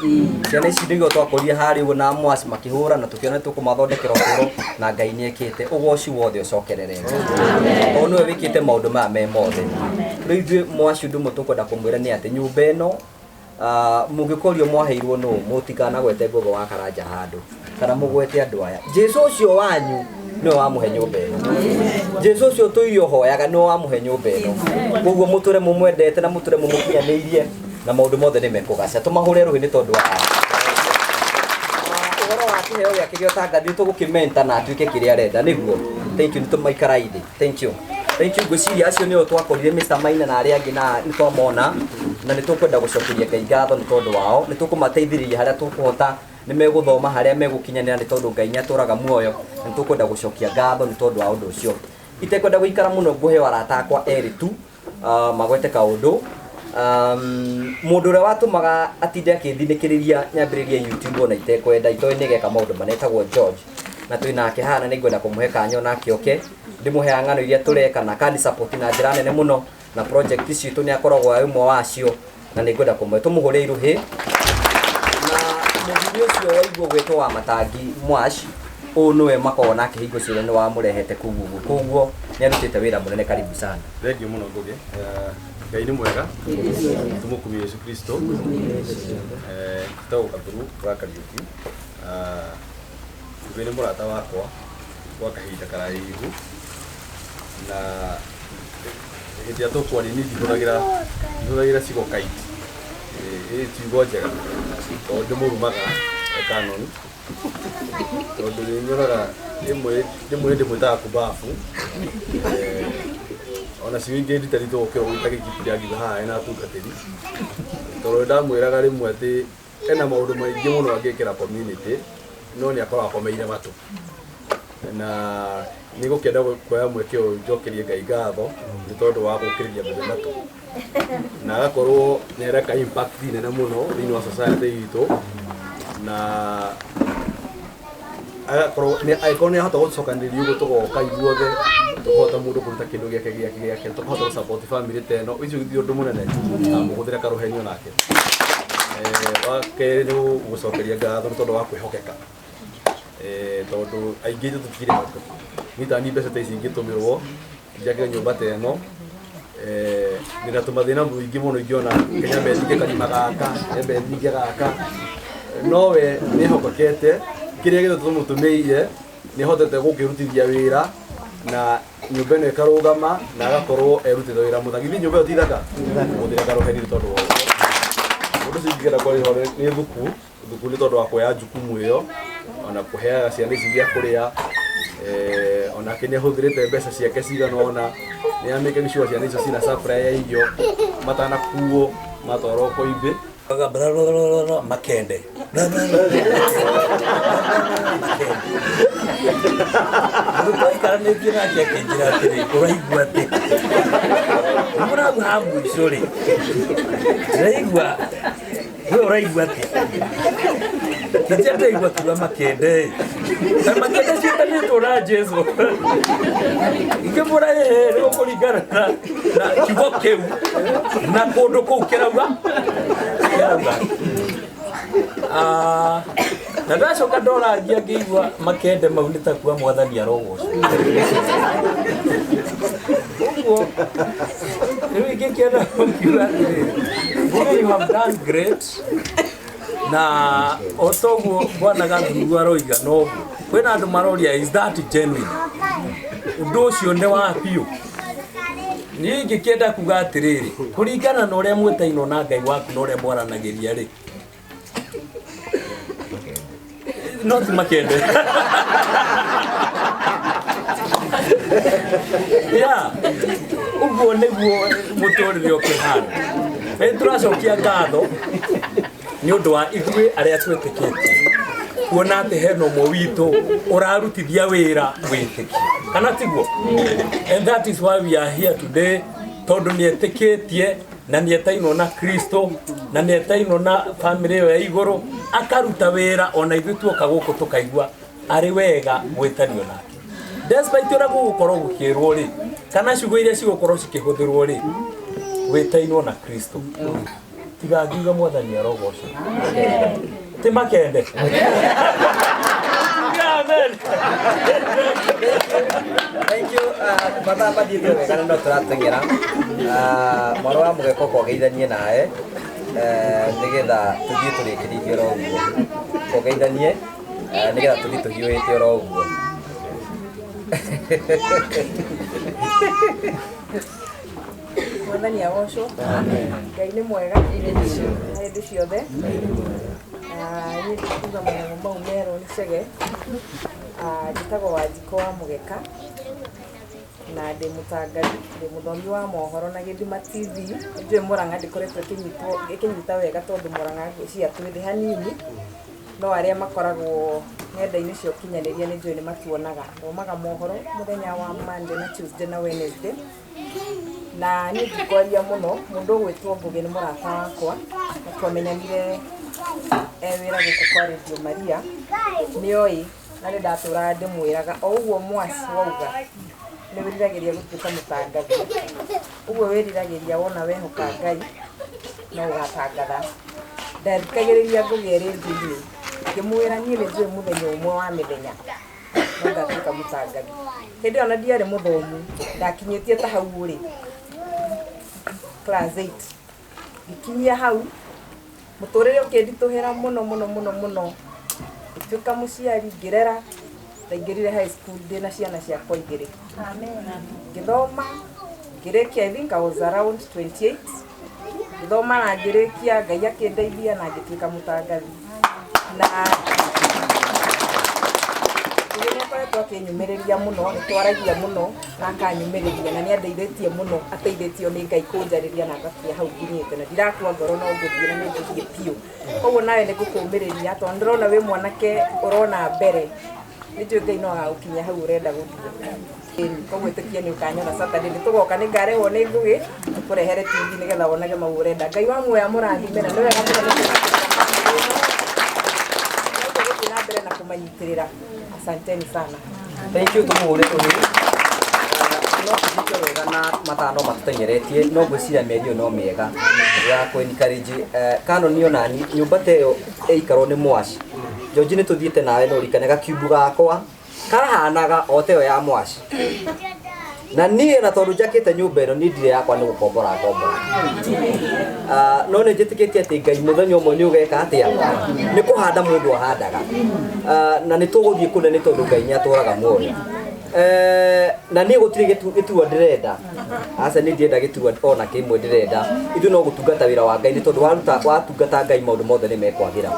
ciana ici nĩguo twakorire harĩa ũguo na Mwaci makĩhũra na tũkĩona tũkũmathondekera ũtũũro na Ngai nĩ ekĩte ũgoci wothe ũcokerere tondũ nĩwe wĩkĩte maũndũ maya me mothe. Rĩu ithuĩ Mwaci ũndũ ũmwe tũkwenda kũmwĩra nĩ atĩ nyũmba ĩno mũngĩkorio mwaheirwo nũ mũtikanagwete Gogo wa Karanja handũ kana mũgwete andũ aya. Jesu ũcio wanyu nĩwe wamũhe nyũmba ĩno, Jesu ũcio tũirio hoyaga nĩwe wamũhe nyũmba ĩno, koguo mũtũre mũmwendete na mũtũre mũmũkinyanĩirie na maũndũ mothe nĩ mekũgaca. Tũmahũre rũhĩ nĩ tondũ wa ũhoro wa kĩheo gĩake gĩa ũtangathi tũgũkĩmenta na atuĩke kĩrĩa arenda nĩguo. Thank you, nĩ tũmaikara thĩ. Thank you. Thank you. Ngwĩciria acio nĩo twakorire Mr. Maina na arĩa angĩ na nĩ twamona na nĩ tũkwenda gũcokeria Ngai ngatho nĩ tondũ wao, nĩ tũkũmateithĩrĩria harĩa tũkũhota, nĩ megũthoma harĩa megũkinyanĩra nĩ tondũ Ngai nĩ atũraga muoyo na nĩ tũkwenda gũcokia ngatho nĩ tondũ wa ũndũ ũcio. Itekwenda gũikara mũno ngũheo arata akwa erĩ tu magwete kaũndũ. Mũndũ ũrĩa watũmaga atinde akĩthinĩkĩrĩria nyambĩrĩrie YouTube ona itekwenda itoĩ nĩ geka maũndũ mana etagwo George na twĩ nake haha na nĩngwenda kũmũhe kanya onake oke ndĩmũheaga ng'ano iria tũreka na kani support na njĩra nene mũno na project citũ nĩ akoragwo arĩ ũmwe wacio na nĩngwenda kũmũhe tũmũhũre iruhĩ. Na mũthuri ũcio waigua gwĩtwo wa Matangi Mwash ũyũ nĩwe makoragwo nake hingo ciothe nĩ wamũrehete kũu ũguo, koguo nĩ arutĩte wĩra mũnene. Karibu sana. Thengiũ mũno Ngũgĩ. Ngai nĩ mwega, tũmũkumie Yesu Kristo. Njĩtagwo Gathuru wa Kariũki. Ngũgĩ nĩ mũrata wakwa gwa kahinda karaihu na hĩndĩ ĩrĩa tũkwaria niĩ ndihũthagĩra ciugo kaingĩ, ĩ ciugo njega tondũ ndĩmũrumaga Canon tondũ nĩ nyonaga rĩmwe rĩmwe ndĩmwĩtaga kubabu, ona ciugo ingĩ nditaritwo gũkĩra ũguo itagĩkipira ngiuga haha ena atungatĩri tondũ ndamwĩraga rĩmwe atĩ ena maũndũ maingĩ mũno angĩkĩra community no nĩ akoragwo akomeire matũ na nĩ gũkĩenda kuoya mweke ũyũ njokerie Ngai ngatho nĩ tondũ wa gũkĩrĩria mbembe matũ na agakorwo nĩ areka impact nene mũno thĩinĩ wa society itũ na agakorwo angĩkorwo nĩ ahota gũcokanĩrĩria ũguo tũgoka ithuothe tũkahota mũndũ kũruta kĩndũ gĩake gĩake gĩake tũkahota gũ support family ta ĩno icio ti ũndũ mũnene na mũhũthĩre karũhenio nake. Wa kerĩ nĩ gũcokeria ngatho nĩ tondũ wa kwĩhokeka tondũ aingĩ ithuĩ tũtikĩrĩ matũ niĩ ta niĩ mbeca ta ici ingĩtũmĩrwo njakĩre nyũmba ta ĩno ndĩna tũmathĩna mũingĩ mũno ingĩona Kenya thinge karima gaka nyambe thinge gaka nowe nĩhokokete kĩrĩa gĩothe tũmũtũmĩire nĩhotete gũkĩrutithia wĩra na nyũmba ĩno ĩkarũgama na agakorwo erutĩte wĩra mũthaka. Githĩ nyũmba ĩyo ti thaka? Mũhũthĩre karũheni nĩ tondũ wa ũguo. Ũndũ ũcio ingĩenda kwaria ũhoro nĩ thuku thuku nĩ tondũ wa kuoya jukumu ĩyo ona kũheaga ciana ici gĩa kũrĩa. Onake nĩ ahũthĩrĩte mbeca ciake cigana ũna nĩ amĩke sure ciana icio cina supply ya irio matanakuo matwarwo koimbĩ. Makende twaikaranitie nake akĩnjĩra atĩrĩ ũraigua atĩ mũragu ha mũico rĩ ndĩraigua we ũraigua atĩa na ti ndĩraigua kiuga makende na makende ciĩtanĩtwo na Jesu ngĩmwĩra ĩĩ nĩ gũkũringana na kiugo kĩu na kũndũ kũu kĩrauga kĩrauga. Na ndacoka ndorangia ngĩigua makende mau nĩ ta kuga mwathani arogocwo. Ũguo rĩu ingĩkĩenda gũkiuga atĩrĩrĩ, you have done great na o toguo bwana Gathuru aroiga noguo kwĩna andũ maroria is that genuine, ũndũ ũcio nĩ wa biũ. Niĩ ingĩkĩenda kuga atĩrĩrĩ, kũringana na ũrĩa mwĩtainwo na Ngai waku na ũrĩa mwaranagĩria rĩ, no ti makende. Yeah, ũguo nĩguo mũtũrĩre ũkĩhana. Nĩ tũracokia ngatho nĩ ũndũ wa ithuĩ arĩa twĩtĩkĩtie kuona atĩ hena ũmwe witũ ũrarutithia wĩra wĩtĩkio, kana tiguo? And that is why we are here today, tondũ nĩ etĩkĩtie na nĩ etainwo na Kristo na nĩ etainwo na famĩlĩ ĩyo ya igũrũ, akaruta wĩra ona ithuĩ tuoka gũkũ tũkaigua arĩ wega gwĩtanio nake. Despite ũrĩa gũgũkorwo gũkĩrwo rĩ, kana ciugo iria cigũkorwo cikĩhũthĩrwo rĩ, wĩtainwo na Kristo. Tiga ngiuga mwathani arogocwo. Ti makende. Amen. Thank you. Mathaa mathiĩte wega na no tũrateng'era. Mwana wa mũgeko kogeithanie nawe nĩgetha tũthiĩ tũrĩkĩrĩtie oro ũguo. Kogeithanie nĩgetha tũthiĩ tũhiũhĩte oro ũguo. Mwathani agocwo. Ngai nĩ mwega hĩndĩ ciothe. Niĩ ndikuga magego mau merwo nĩ Chege. Njĩtagwo Wanjikũ wa Mũgeka na ndĩ mũtangathi, ndĩ mũthomi wa mohoro na Gĩthima TV. Nĩnjũĩ Mũrang'a ndĩkoretwo ĩkĩnyita wega tondũ Mũrang'a ngwĩciria twĩ thĩ hanini, no arĩa makoragwo nenda-inĩ cia ũkinyanĩria nĩnjũĩ nĩ matuonaga. Thomaga mohoro mũthenya wa Monday na Tuesday na Wednesday. Na niĩ ndikwaria mũno, mũndũ ũgwĩtwo Ngũgĩ nĩ mũrata wakwa na twamenyanire wĩra gũkũ kwa Radio Maria. Nĩoĩ na nĩ ndatũraga ndĩmwĩraga o ũguo mwaci wauga nĩ wĩriragĩria gũtuĩka mũtangathi, ũguo wĩriragĩria wona wehoka Ngai no ũgatangatha. Ndathikagĩrĩria Ngũgĩ e rĩndiũ-inĩ ngĩmwĩra niĩ nĩ njũĩ mũthenya ũmwe wa mĩthenya no ngatuĩka mũtangathi. Hĩndĩ ĩyo na ndiarĩ mũthomu, ndakinyĩtie ta hau rĩ class 8, ngĩkinyia hau mũtũrĩre ũkĩnditũhĩra mũno mũno mũno mũno, ngĩtuĩka mũciari ngĩrera. Ndaingĩrire high school ndĩna ciana ciakwa igĩrĩ, ngĩthoma ngĩrĩkia, I think I was around 28, ngĩthoma na ngĩrĩkia, Ngai akĩndeithia na ngĩtuĩka mũtangathi. Na Ngũgĩ nĩ akoretwo akĩnyũmĩrĩria mũno, nĩ twaragia mũno na akanyũmĩrĩria na nĩ andeithĩtie mũno, ateithĩtio nĩ Ngai kũnjarĩria na ngakinya hau nginyĩte na ndirakua ngoro no ngũthiĩ na nĩ ngũthiĩ biũ. Koguo nawe nĩ ngũkũmĩrĩria tondũ ndĩrona wĩ mwanake ũrona mbere, nĩ njũĩ Ngai no agagũkinyia hau ũrenda gũthiĩ. Koguo ĩtĩkia nĩ ũkanyona Saturday, nĩ tũgoka, nĩ ngarehwo nĩ Ngũgĩ tũkũrehere TV nĩgetha wonage mau ũrenda. Ngai wa muoyo amũrathime na nĩ wega mũno nĩ tũgũthiĩ na mbere na kũmanyitĩrĩra. Asanteni sana. Thank you, tũmũhũre rũhĩ. No tũthike wega na mathaa no matũteng'eretie, no ngwĩciria mĩario no mĩega ya kũ encourage Canon onani nyũmba ta ĩyo ĩikarwo nĩ mwaci. George nĩ tũthiĩte nawe no ũririkane gakiumbu gakwa kahanaga o ta ĩyo ya mwaci. Na niĩ na tondũ njakĩte nyũmba ĩno niĩ ndirĩ yakwa nĩ gũkombora ngombora. No nĩ njĩtĩkĩtie atĩ Ngai mũthenya ũmwe nĩ ũgeka atĩa, nĩ kũhanda mũndũ ahandaga. Na nĩ tũgũthiĩ kũnene tondũ Ngai nĩ atũraga muoyo. Na niĩ gũtirĩ gĩturwa ndĩrenda, aca niĩ ndirenda gĩturwa ona kĩmwe ndĩrenda, ithuĩ no gũtungata wĩra wa Ngai nĩ tondũ waruta watungata Ngai maũndũ mothe nĩ mekwagĩra.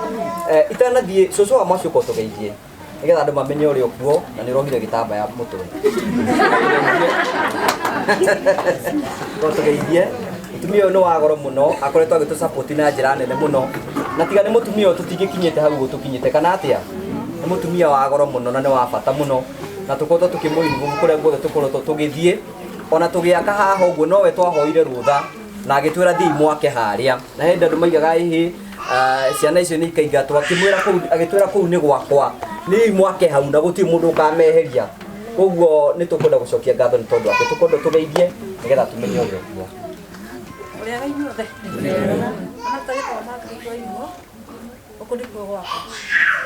Itanathiĩ cũcũ wa mwaci ũka ũtũgeithie. Nĩgetha andũ mamenye ũrĩa ũkuo na nĩ ũrohire gĩtambaya mũtwe. Ko tũgeithie. Mũtumia ũyũ nĩ wa goro mũno, akoretwo agĩtũ support na njĩra nene mũno. Na tiga nĩ mũtumia ũyũ tũtingĩkinyĩte hau ũguo tũkinyĩte kana atĩa? Nĩ mũtumia wa goro mũno na nĩ wa bata mũno. Na tũkoretwo tũkĩmũinvolve kũrĩa guothe tũkoretwo tũgĩthiĩ. Ona tũgĩaka haha ũguo nowe twahoire rũtha na agĩtwĩra thiĩ mwake harĩa. Na hĩndĩ andũ maigaga ĩhĩ ciana icio nĩ ikaingatwo, akĩmwĩra kũu, agĩtwĩra kũu nĩ gwakwa, niĩ mwake hau na gũtirĩ mũndũ ũkameheria. Koguo nĩ tũkwenda gũcokia ngatho nĩ tondũ wake, tũkwenda tũgeithie nĩgetha tũmenye ũrĩa ũkuo. Ũrĩaga inyuothe? Amatagĩtwo Margaret Wairimu, gũkũ nĩkuo gwakwa.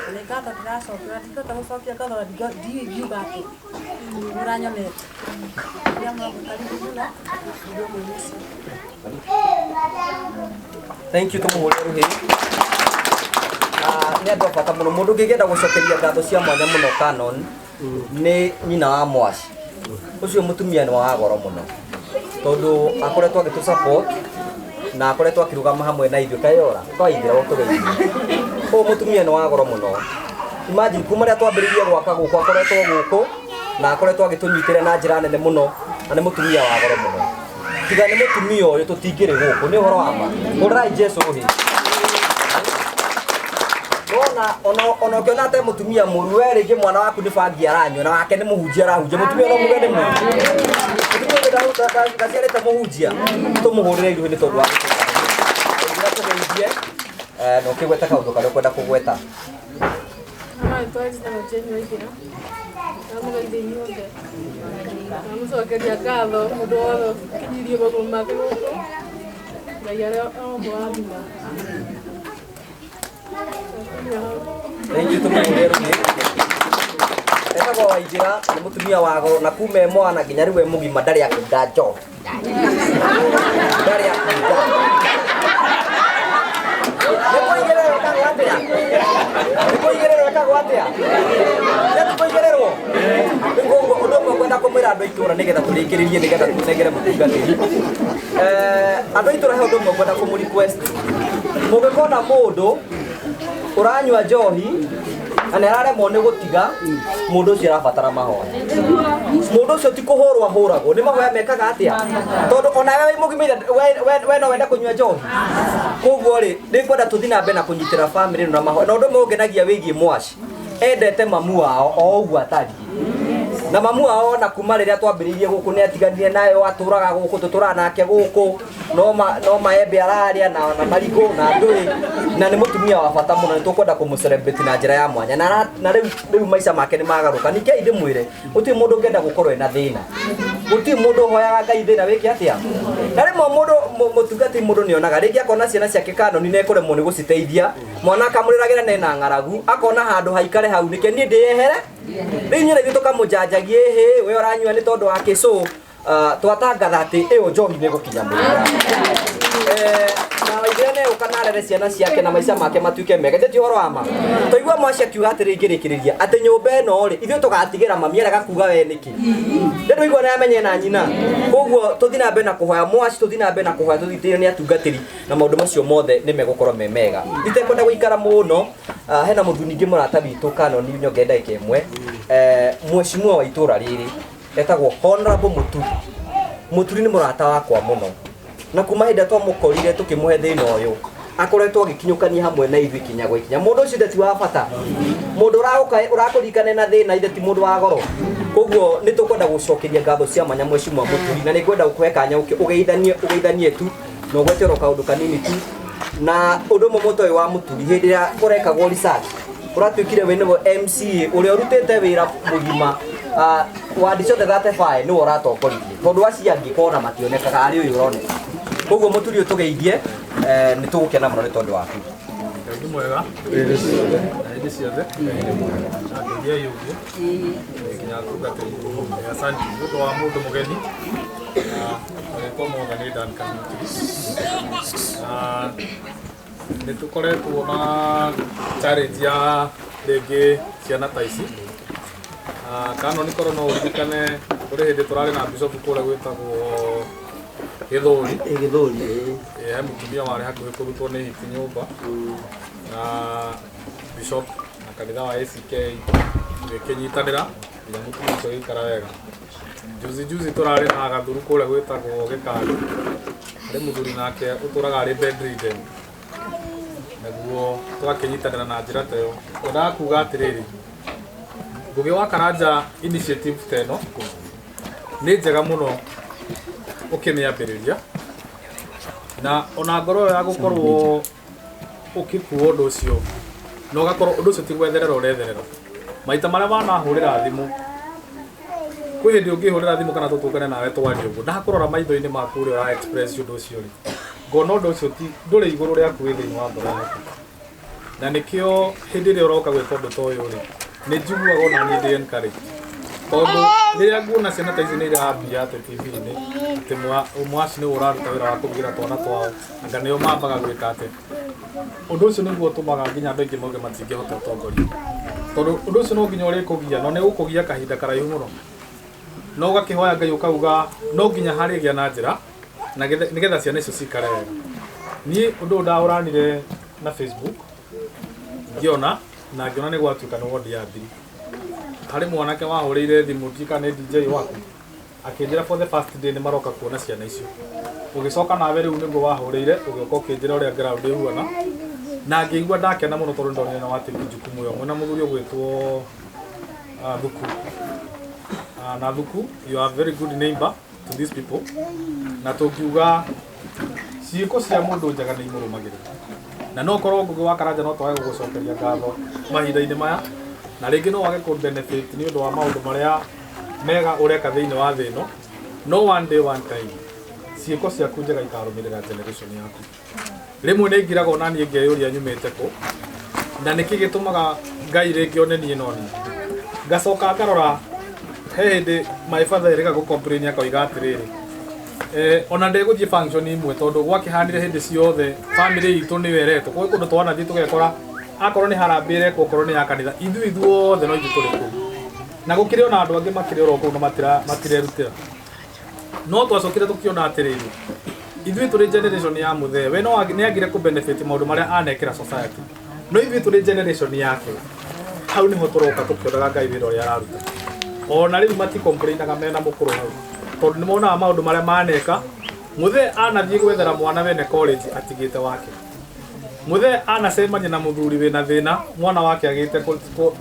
Na nĩ ngatho ndĩracokia, na ndingĩhota gũcokia ngatho na ndiũĩ ingiuga atĩa. Nĩũranyonete. Ũrĩa mũramũkaribu mũno, nĩguo mwĩ mũciĩ. Thank you, tũmũhũrĩre rũhĩ. Nĩ andũ a bata mũno. Mũndũ ũngĩkĩenda gũcokeria ngatho cia mwanya mũno Canon nĩ nyina wa Mwaci. Ũcio mũtumia nĩ wa goro mũno tondũ akoretwo agĩtũ support na akoretwo akĩrũgama hamwe na ithuĩ kayora twaithira gũtũgeithia. Ũyũ mũtumia nĩ wa goro mũno. Imagine kuma rĩrĩa twambĩrĩirie gwaka gũkũ akoretwo gũkũ na akoretwo agĩtũnyitĩrĩra na njĩra nene mũno na nĩ mũtumia wa goro mũno. Tiga nĩ mũtumia ũyũ tũtingĩrĩ gũkũ, nĩ ũhoro wa ma. Hũrĩrai Jesũ rũhĩ. Ona ona ũkĩona atĩ mũtumia mũru, we rĩngĩ mwana waku nĩ bangi aranyua na wake nĩ mũhunjia arahunjia, mũtumia no muge nĩ mũru. Mũtumia ũyũ ndaciarĩte mũhunjia, tũmũhũrĩre iruhĩ nĩ tondũ wa gũtũgeithia. Tũgeithie, na ũkĩgweta kaũndũ karĩa ũkwenda kũgweta. Marĩtwa njĩtagwo Jane Waithera. Ndamũgeithia inyuothe. Ndamũcokeria ngatho mũndũ wothe ũkinyirie magũrũ make gũkũ. Ngai aromũrathima. Thank you, tũmũhũrĩre rũhĩ. Etagwo Waithera, nĩ mũtumia wa goro na kuma e mwana nginya rĩu e mũgima ndarĩ akunda njohi. Ndarĩ akunda. Nĩ kũigĩrĩrwo ĩkagwo atĩa? Nĩ kũigĩrĩrwo ĩkagwo atĩa? Nĩ kũigĩrĩrwo? Rĩu koguo ũndũ ũmwe ngwenda kũmwĩra andũ a itũũra nĩgetha tũrĩkĩrĩrie nĩgetha tũnengere mũtungatĩri. Andũ a itũũra he ũndũ ũmwe ngwenda kũmũ request. Mũngĩkona mũndũ ũranyua njohi na nĩ araremwo nĩ gũtiga, mũndũ ũcio arabatara mahoya. Mũndũ ũcio ti kũhũrwo ahũragwo, nĩ mahoya mekaga atĩa? Tondũ ona we wĩ mũgima we no wende kũnyua njohi. Koguo rĩ, nĩ ngwenda tũthiĩ na mbere na kũnyitĩra family ĩno na mahoya. Na ũndũ ũmwe ũngenagia wĩgiĩ Mwaci, endete mamu wao o ũguo atariĩ. Na mamu wao ona kuma rĩrĩa twambĩrĩirie gũkũ nĩ atiganire nayo, atũraga gũkũ, tũtũraga nake gũkũ, no maembe ararĩa na marigũ na ndũĩ, na nĩ mũtumia wa bata mũno, nĩ tũkwenda kũmũ celebrate na njĩra ya mwanya. Na rĩu maica make nĩ magarũka. Ningĩ ndĩmwĩre, gũtirĩ mũndũ ũngĩenda gũkorwo ena thĩna. Gũtirĩ mũndũ ũhoyaga Ngai thĩna wĩke atĩa. Na rĩmwe mũndũ mũtungatĩri mũndũ nĩonaga rĩngĩ akona ciana ciake kanoni nĩ ekũremwo nĩ gũciteithia, mwana akamũrĩragĩra na ena ng'aragu, akona handũ haikare hau nĩkĩo niĩ ndĩyehere. Rĩu inyuĩ na ithuĩ tũkamũnjanjagia, ĩhĩ we ũranyua nĩ tondũ wa kĩcũ. Twatangatha atĩ ĩyo njohi nĩ ĩgũkinya mũthia. Na Waithera nĩ egũka na arere ciana ciake na maica make matuĩke mega. Ĩndĩ ti ũhoro wa ma. Twaigua Mwaci akiuga atĩrĩ ngĩrĩkĩrĩria atĩ nyũmba ĩno rĩ, ithuĩ tũgatigĩra mami arega kuga we nĩkĩ. Nĩ ndũigua nĩ amenye na nyina. Koguo tũthiĩ na mbere na kũhoya Mwaci, tũthiĩ na mbere na kũhoya tũthitĩrio nĩ atungatĩri na maũndũ macio mothe nĩ megũkorwo me mega. Itekwenda gũikara mũno, hena mũthuri ningĩ mũrata witũ Canon nyonge ndagĩka ĩmwe. Mheshimiwa wa itũũra rĩrĩ etagwo Honorable Muturi. Muturi nĩ mũrata wakwa mũno. Na kuma hĩndĩ ĩrĩa twamũkorire tũkĩmũhe thĩna ũyũ, akoretwo agĩkinyũkania hamwe na ithuĩ ikinya gwa ikinya. Mũndũ ũcio ithe ti wa bata. Mũndũ ũragũka ũrakũririkana na thĩna ithe ti mũndũ wa goro. Koguo nĩ tũkwenda gũcokeria ngatho cia mwanya Mheshimiwa Muturi, na nĩ ngwenda gũkũhe kanya ũke ũgeithanie tu na ũgwete oro kaũndũ kanini tu. Na ũndũ ũmwe mũtoĩ wa Muturi, hĩndĩ ĩrĩa kũrekagwo research, ũratuĩkire we nĩwe MCA ũrĩa ũrutĩte wĩra mũgima, wadi ciothe 35 nĩwe ũratongoririe, tondũ acio angĩ kona mationekaga, arĩ ũyũ ũroneka. Koguo Muturi ũyũ tũgeithie, nĩ tũgũkena mũno nĩ tondũ waku. Ngai nĩ mwega. Na hĩndĩ ciothe. Na ngeithiai ũguo. Nginya atungatĩri. Asante nĩ ũndũ wa mũndũ mũgeni. Na marĩtwa mothe nĩ Duncan Muturi. Na nĩ tũkoretwo na challenge ya rĩngĩ ciana ta ici. Canon korwo no ũririkane kũrĩ hĩndĩ tũrarĩ na bishop kũrĩa gwĩtagwo Gĩthũri. Gĩthũri, ĩĩ. He mũtumia warĩ hakuhĩ kũrutwo nĩ hiti nyũmba. Na bishop na Kanitha wa ACK gĩkĩnyitanĩra nginya mũtumia ũcio agĩikara wega. Juzi juzi tũrarĩ na gathuru kũrĩa gwĩtagwo Gĩkari, harĩ mũthuri nake ũtũraga arĩ bedridden, naguo tũgakĩnyitanĩra na njĩra ta ĩyo. Ngwendaga kuga atĩrĩrĩ, Ngũgĩ wa Karanja initiative ta ĩno nĩ njega mũno ũkĩmĩambĩrĩria, na ona ngoro ĩyo ya gũkorwo ũgĩkua ũndũ ũcio na ũgakorwo ũndũ ũcio ti gwetherera ũretherera. Maita marĩa wanahũrĩra thimũ, kwĩ hĩndĩ ũngĩhũrĩra thimũ kana tũtũngane nawe twarie ũguo, ndakũrora maitho-inĩ maku ũrĩa ũra express ũndũ ũcio rĩ, ngona ũndũ ũcio ti ndũrĩ igũrũ rĩaku, wĩ thĩinĩ wa ngoro yaku. Na nĩkĩo hĩndĩ ĩrĩa ũroka gwĩka ũndũ ta ũyũ rĩ, nĩ njiguaga ona niĩ ndĩ encouraged, tondũ rĩrĩa nguona ciana ta ici nĩ irambia atĩ TV-inĩ atĩ mwaci nĩwe ũraruta wĩra wa kũrugĩra twana twao, anga nĩo mambaga gwĩka atĩ ũndũ ũcio nĩguo ũtũmaga nginya andũ aingĩ mauge matingĩhota ũtongoria, tondũ ũndũ ũcio no nginya ũrĩkũgia, no nĩ ũkũgia kahinda karaihu mũno, no ũgakĩhoya Ngai ũkauga no nginya harĩgĩa na njĩra na nĩgetha ciana icio cikare wega. Niĩ ũndũ ũyũ ndaũranire na Facebook ngĩona na ngĩona nĩ gwatuĩka nĩ wondi ya Mbiri. Harĩ mwanake wahũrĩire thimũ, ndiũĩ kana nĩ DJ waku, akĩnjĩra for the first day nĩ maroka kuona ciana icio. Ũgĩcoka nawe rĩu nĩguo wahũrĩire ũgĩũka ũkĩnjĩra ũrĩa ground ĩhuana, na ngĩigua ndakena mũno tondũ ndonire nĩ watĩki jukumu ĩyo mwĩna mũthuri ũgwĩtwo Thuku. Na Thuku, you are a very good neighbor to these people, na tũngiuga ciĩko cia mũndũ njega nĩ imũrũmagĩrĩra, na no korwo Ngũgĩ wa Karanja no twage gũgũcokeria ngatho mahinda-inĩ maya, na rĩngĩ no wage kũ benefit nĩ ũndũ wa maũndũ marĩa mega ũreka thĩinĩ wa thĩ ĩno, no one day, one time, ciĩko ciaku njega ikarũmĩrĩra generation yaku. Rĩmwe nĩ ngiraga ona niĩ ngeyũria nyumĩte kũ na nĩkĩ gĩtũmaga Ngai rĩngĩ one niĩ no niĩ ngacoka ngarora. He hĩndĩ my father erĩga gũ complain akoiga atĩrĩrĩ, ona ndegũthiĩ function imwe tondũ gwakĩhanire hĩndĩ ciothe family itũ nĩyo ĩretwo kwĩ kũndũ twanathiĩ tũgekora akorwo nĩ harambĩ ĩrekwo, okorwo nĩ ya kanitha, ithuĩ ithuothe no ithuĩ tũrĩ kũu, na gũkĩrĩ ona andũ angĩ makĩrĩ oro kũu na matirerutĩra. No twacokire tũkĩona atĩrĩrĩ, ithuĩ tũrĩ generation ya mũthee, we no nĩ agire kũ benefit maũndũ marĩa anekĩra society, no ithuĩ tũrĩ generation yake, hau nĩho tũroka tũkĩonaga Ngai wĩra ũrĩa araruta. Ona rĩu maticomplainaga mena mũkũrũ hau, tondũ nĩ monaga maũndũ marĩa maneka. Mũthee anathiĩ gwethera mwana wene college atigĩte wake, mũthee anacemania na mũthuri wĩna thĩna, mwana wake agĩte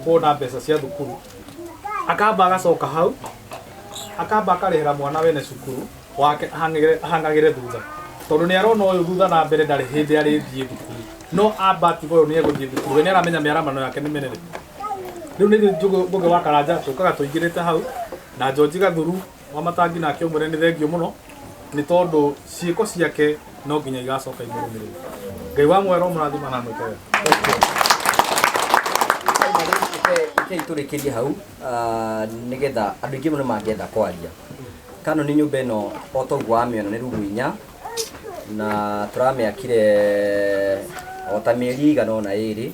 kuona mbeca cia thukuru, akamba agacoka hau, akamba akarĩhĩra mwana wene cukuru wake ahang'agĩre thutha, tondũ nĩ arona ũyũ thutha na mbere ndarĩ hĩndĩ arĩthiĩ thukuru, no amba atiga ũyũ nĩ egũthiĩ thukuru, we nĩ aramenya mĩaramano yake nĩ mĩnene. Rĩu nĩ Ngũgĩ wa Karanja tũkaga tũingĩrĩte hau na George Gathuru wa Matangi, nake ũmwĩre nĩ thengio mũno nĩ tondũ ciĩko ciake no nginya igacoka imũrũmĩrĩre. Ngai wa mwero mũrathima na mwĩke wega. Rekei tũrĩkĩrie hau, nĩgetha andũ aingĩ mũno mangĩenda kwaria. Kano nĩ nyũmba ĩno o ta ũguo wamĩona nĩ rumu inya, na tũramĩakire o ta mĩeri ĩigana ũna ĩrĩ,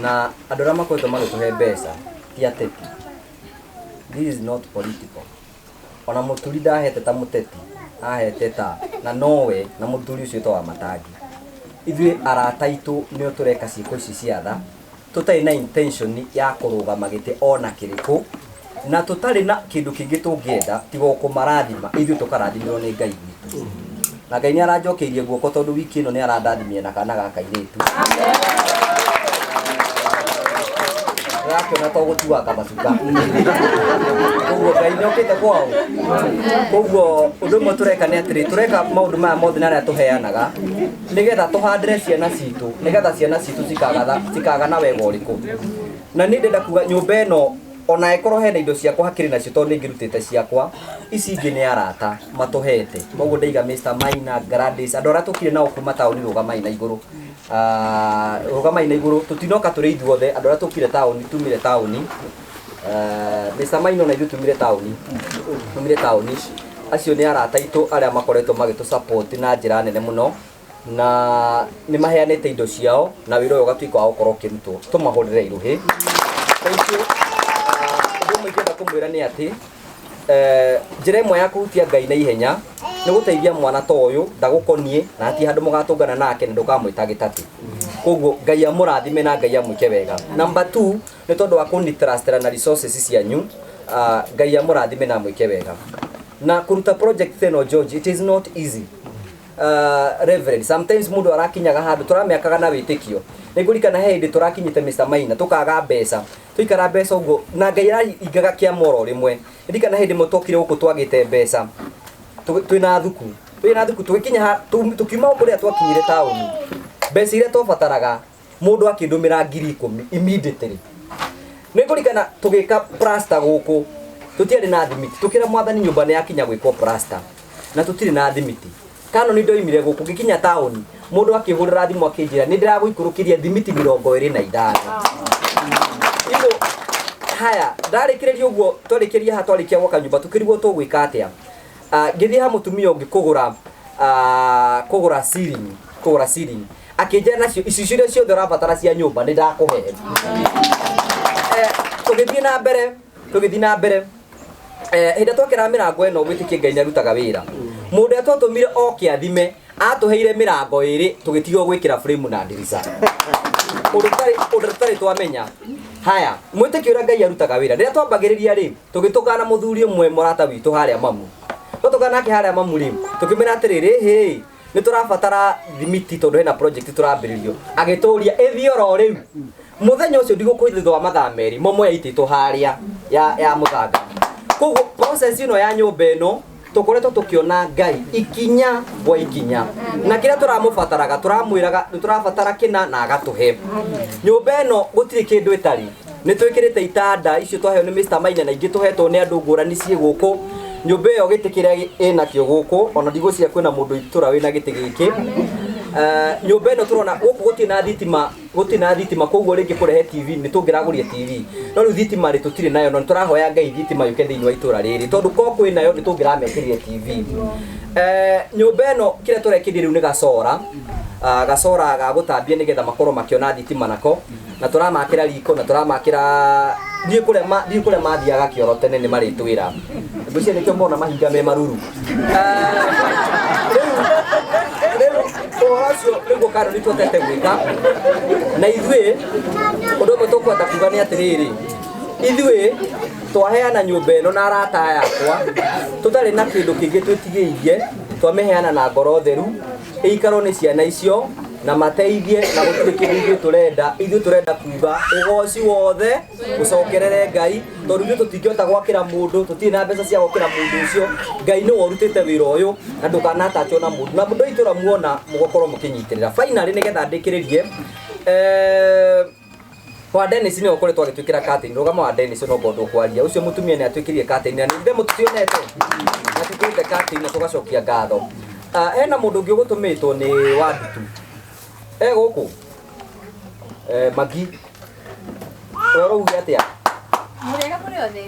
na andũ arĩa makoretwo magĩtũhe mbeca ti ateti. This is not political. Ona mũturi ndahete ta mũteti, ahete ta na nowe na mũthuri ũcio wĩtagwo wa Matangi. Ithuĩ arata aitũ nĩo tũreka ciĩko ici cia tha, tũtarĩ na intention ya kũrũgama gĩtĩ ona kĩrĩkũ, na tũtarĩ na kĩndũ kĩngĩ tũngĩenda tiga o kũmarathima, ithuĩ tũkarathimĩrwo nĩ Ngai witũ. Na Ngai nĩ aranjokeirie guoko tondũ wiki ĩno nĩ arandathimire na kana gaka kairĩtu. Ndĩrakĩona to gũtuanga macuka. Koguo Ngai nĩ okĩte kwao. Koguo ũndũ ũmwe tũreka nĩ atĩrĩ, tũreka maũndũ maya mothe na arĩa tũheanaga nĩgetha tũhandĩre ciana citũ, nĩgetha ciana citũ cikagana wega ũrĩkũ. Na niĩ ndĩrenda kuga nyũmba ĩno ona ĩkorwo hena indo ciakwa hakĩrĩ nacio tondũ nĩ ngĩrutĩte ciakwa, ici ingĩ nĩ arata matũhete. Koguo ndaiga Mr Maina, Gladys, andũ arĩa tũkire nao kuma taũni, rũgamai na igũrũ. Rũgamai na igũrũ, tũtinoka tũrĩ ithuothe, andũ arĩa tũkire taũni, tumire taũni. Mr Maina ona ithuĩ tumire taũni. Tumire taũni. Acio nĩ arata aitũ arĩa makoretwo magĩtũ support na njĩra nene mũno, na nĩ maheanĩte indo ciao na wĩra ũyũ ũgatuĩka wa gũkorwo ũkĩrutwo. Tũmahũrĩre iruhĩ. Thank you. Ũndũ ũmwe ingĩenda kũmwĩra nĩ atĩ, njĩra ĩmwe ya kũhutia Ngai na ihenya nĩ gũteithia mwana ta ũyũ ndagũkoniĩ na hatirĩ handũ mũgatũngana nake na ndũkamwĩta gĩtatĩ. Koguo Ngai amũrathime na Ngai amwĩke wega. Number 2 nĩ tondũ wa kũnitrustera na resources cianyu, Ngai amũrathime na amwĩke wega. Na kũruta project ĩno George, it is not easy. Reverend, sometimes mundu arakinyaga handu turamiakaga na witikio. Nĩngũririkana he hĩndĩ tũrakinyĩte Mr. Maina tũkaga mbeca, tũikara mbeca ũguo na Ngai araingaga kĩa oro rĩmwe. Ndirikana hĩndĩ ĩmwe twokire gũkũ twagĩte mbeca, twĩna thuku tũgĩkinya tũkiuma kũrĩa twakinyire taũni, mbeca iria twabataraga mũndũ akĩndũmĩra 10,000 immediately. Nĩngũririkana tũgĩka plaster gũkũ, tũtiarĩ na thimiti, tũkĩra mwathani nyũmba nĩ yakinya gwĩkwo plaster na tũtirĩ na thimiti. Kano nĩ ndoimire gũkũ ngĩkinya taũni, mũndũ akĩhũrĩra thimũ akĩnjĩra nĩ ndĩragũikũrũkĩria thimiti 25. Igo haya ndarĩkĩrĩria ũguo, twarĩkĩria haha twarĩkia gwaka nyũmba tũkĩrigwo tũgwĩka atĩa. Ngĩthiĩ ha mũtumia ũngĩ kũgũra ceiling, akĩnjĩra nacio icicio iria ciothe ũrabatara cia nyũmba nĩ ndakũhe. Tũgĩthiĩ na mbere hĩndĩ ĩrĩa twakĩra mĩrango ĩno gwĩtĩkia Ngai nĩarutaga wĩra. Mũndũ ũrĩa twatũmire oke athime atũheire mĩrango ĩrĩ tũgĩtigwo gwĩkĩra frame na ndirica, ũndũ tũtarĩ twamenya. Haya, mwĩtĩkio ũrĩa Ngai arutaga wĩra. Rĩrĩa twambagĩrĩria rĩ, tũgĩtũngana mũthuri ũmwe mũrata witũ harĩa mamu, twatũngana nake harĩa mamu rĩ, tũkĩmwĩra atĩrĩrĩ, hĩ nĩ tũrabatara thimiti tondũ hena project tũrambĩrĩrio. Agĩtũria ĩthiĩ oro rĩu. Mũthenya ũcio ndigũkwĩra thutha wa mathaa merĩ momo yaitĩtwo harĩa ya mũthanga. Koguo process ĩno ya nyũmba ĩno tũkoretwo tũkĩona Ngai ikinya gwa ikinya, na kĩrĩa tũramũbataraga tũramwĩraga nĩ tũrabatara kĩna na agatũhe. Nyũmba ĩno gũtirĩ kĩndũ ĩtarĩ, nĩ twĩkĩrĩte itanda icio twaheo nĩ Mr. Maina na ingĩ tũhetwo nĩ andũ ngũrani ciĩ gũkũ. Nyũmba ĩyo gĩtĩ kĩrĩa ĩnakĩo gũkũ ona ndigwĩciria kwĩna mũndũ itũra wĩna gĩtĩ gĩkĩ. Nyũmba ĩno tũrona gũkũ gũtirĩ na thitima, koguo rĩngĩ kũrehe TV nĩ tũngĩragũria TV, no rĩu thitima rĩ tũtirĩ nayo, no nĩtũrahoya Ngai thitima yũke thĩinĩ wa itũra rĩrĩ tondũ ko kwĩ nayo nĩ tũngĩramekĩrire TV. Nyũmba ĩno kĩrĩa tũrekĩria rĩu nĩ gacora, gacora ga gũtambia nĩgetha makorwo makĩona thitima nako, na tũramakĩra riko na tũramakĩra ndiĩ kũrĩa mathiaga kĩoro tene nĩ marĩtwĩra. Ngwĩciria nĩkĩo mona mahinga me maruru. Rĩu ũhoro ũcio nĩguo kando nĩ tũhotete gwĩka. Na ithuĩ ũndũ ũmwe tũkwenda kuga nĩ atĩrĩrĩ, ithuĩ twaheana nyũmba ĩno na arata aya akwa tũtarĩ na kĩndũ kĩngĩ twĩtigĩirie, twamĩheana na ngoro theru, ĩikarwo nĩ ciana icio na mateithie, na gũtirĩ kĩndũ ithuĩ tũrenda. Ithuĩ tũrenda kuga ũgoci wothe ũcokerere Ngai, tondũ ithuĩ tũtingĩhota gwakĩra mũndũ, tũtirĩ na mbeca cia gwakĩra mũndũ ũcio. Ngai nĩwe ũrutĩte wĩra ũyũ na ndũkanatachwo na mũndũ, na mũndũ itũra muona mũgũkorwo mũkĩnyitĩrĩra. Finally nĩgetha ndĩkĩrĩrie, wa Dennis nĩwe ũkoretwo agĩtwĩkĩra curtain. Rũgama wa Dennis no ngorwo ndũkwaria, ũcio mũtumia nĩ atwĩkĩrire curtain na nĩ mũtutionete na tũkĩrĩte curtain na tũgacokia ngatho. Hena mũndũ ũngĩ ũgũtũmĩtwo nĩ Wandutu gũkũ Magi, we ũrauga atĩa? Mũrĩega kũrĩ othe.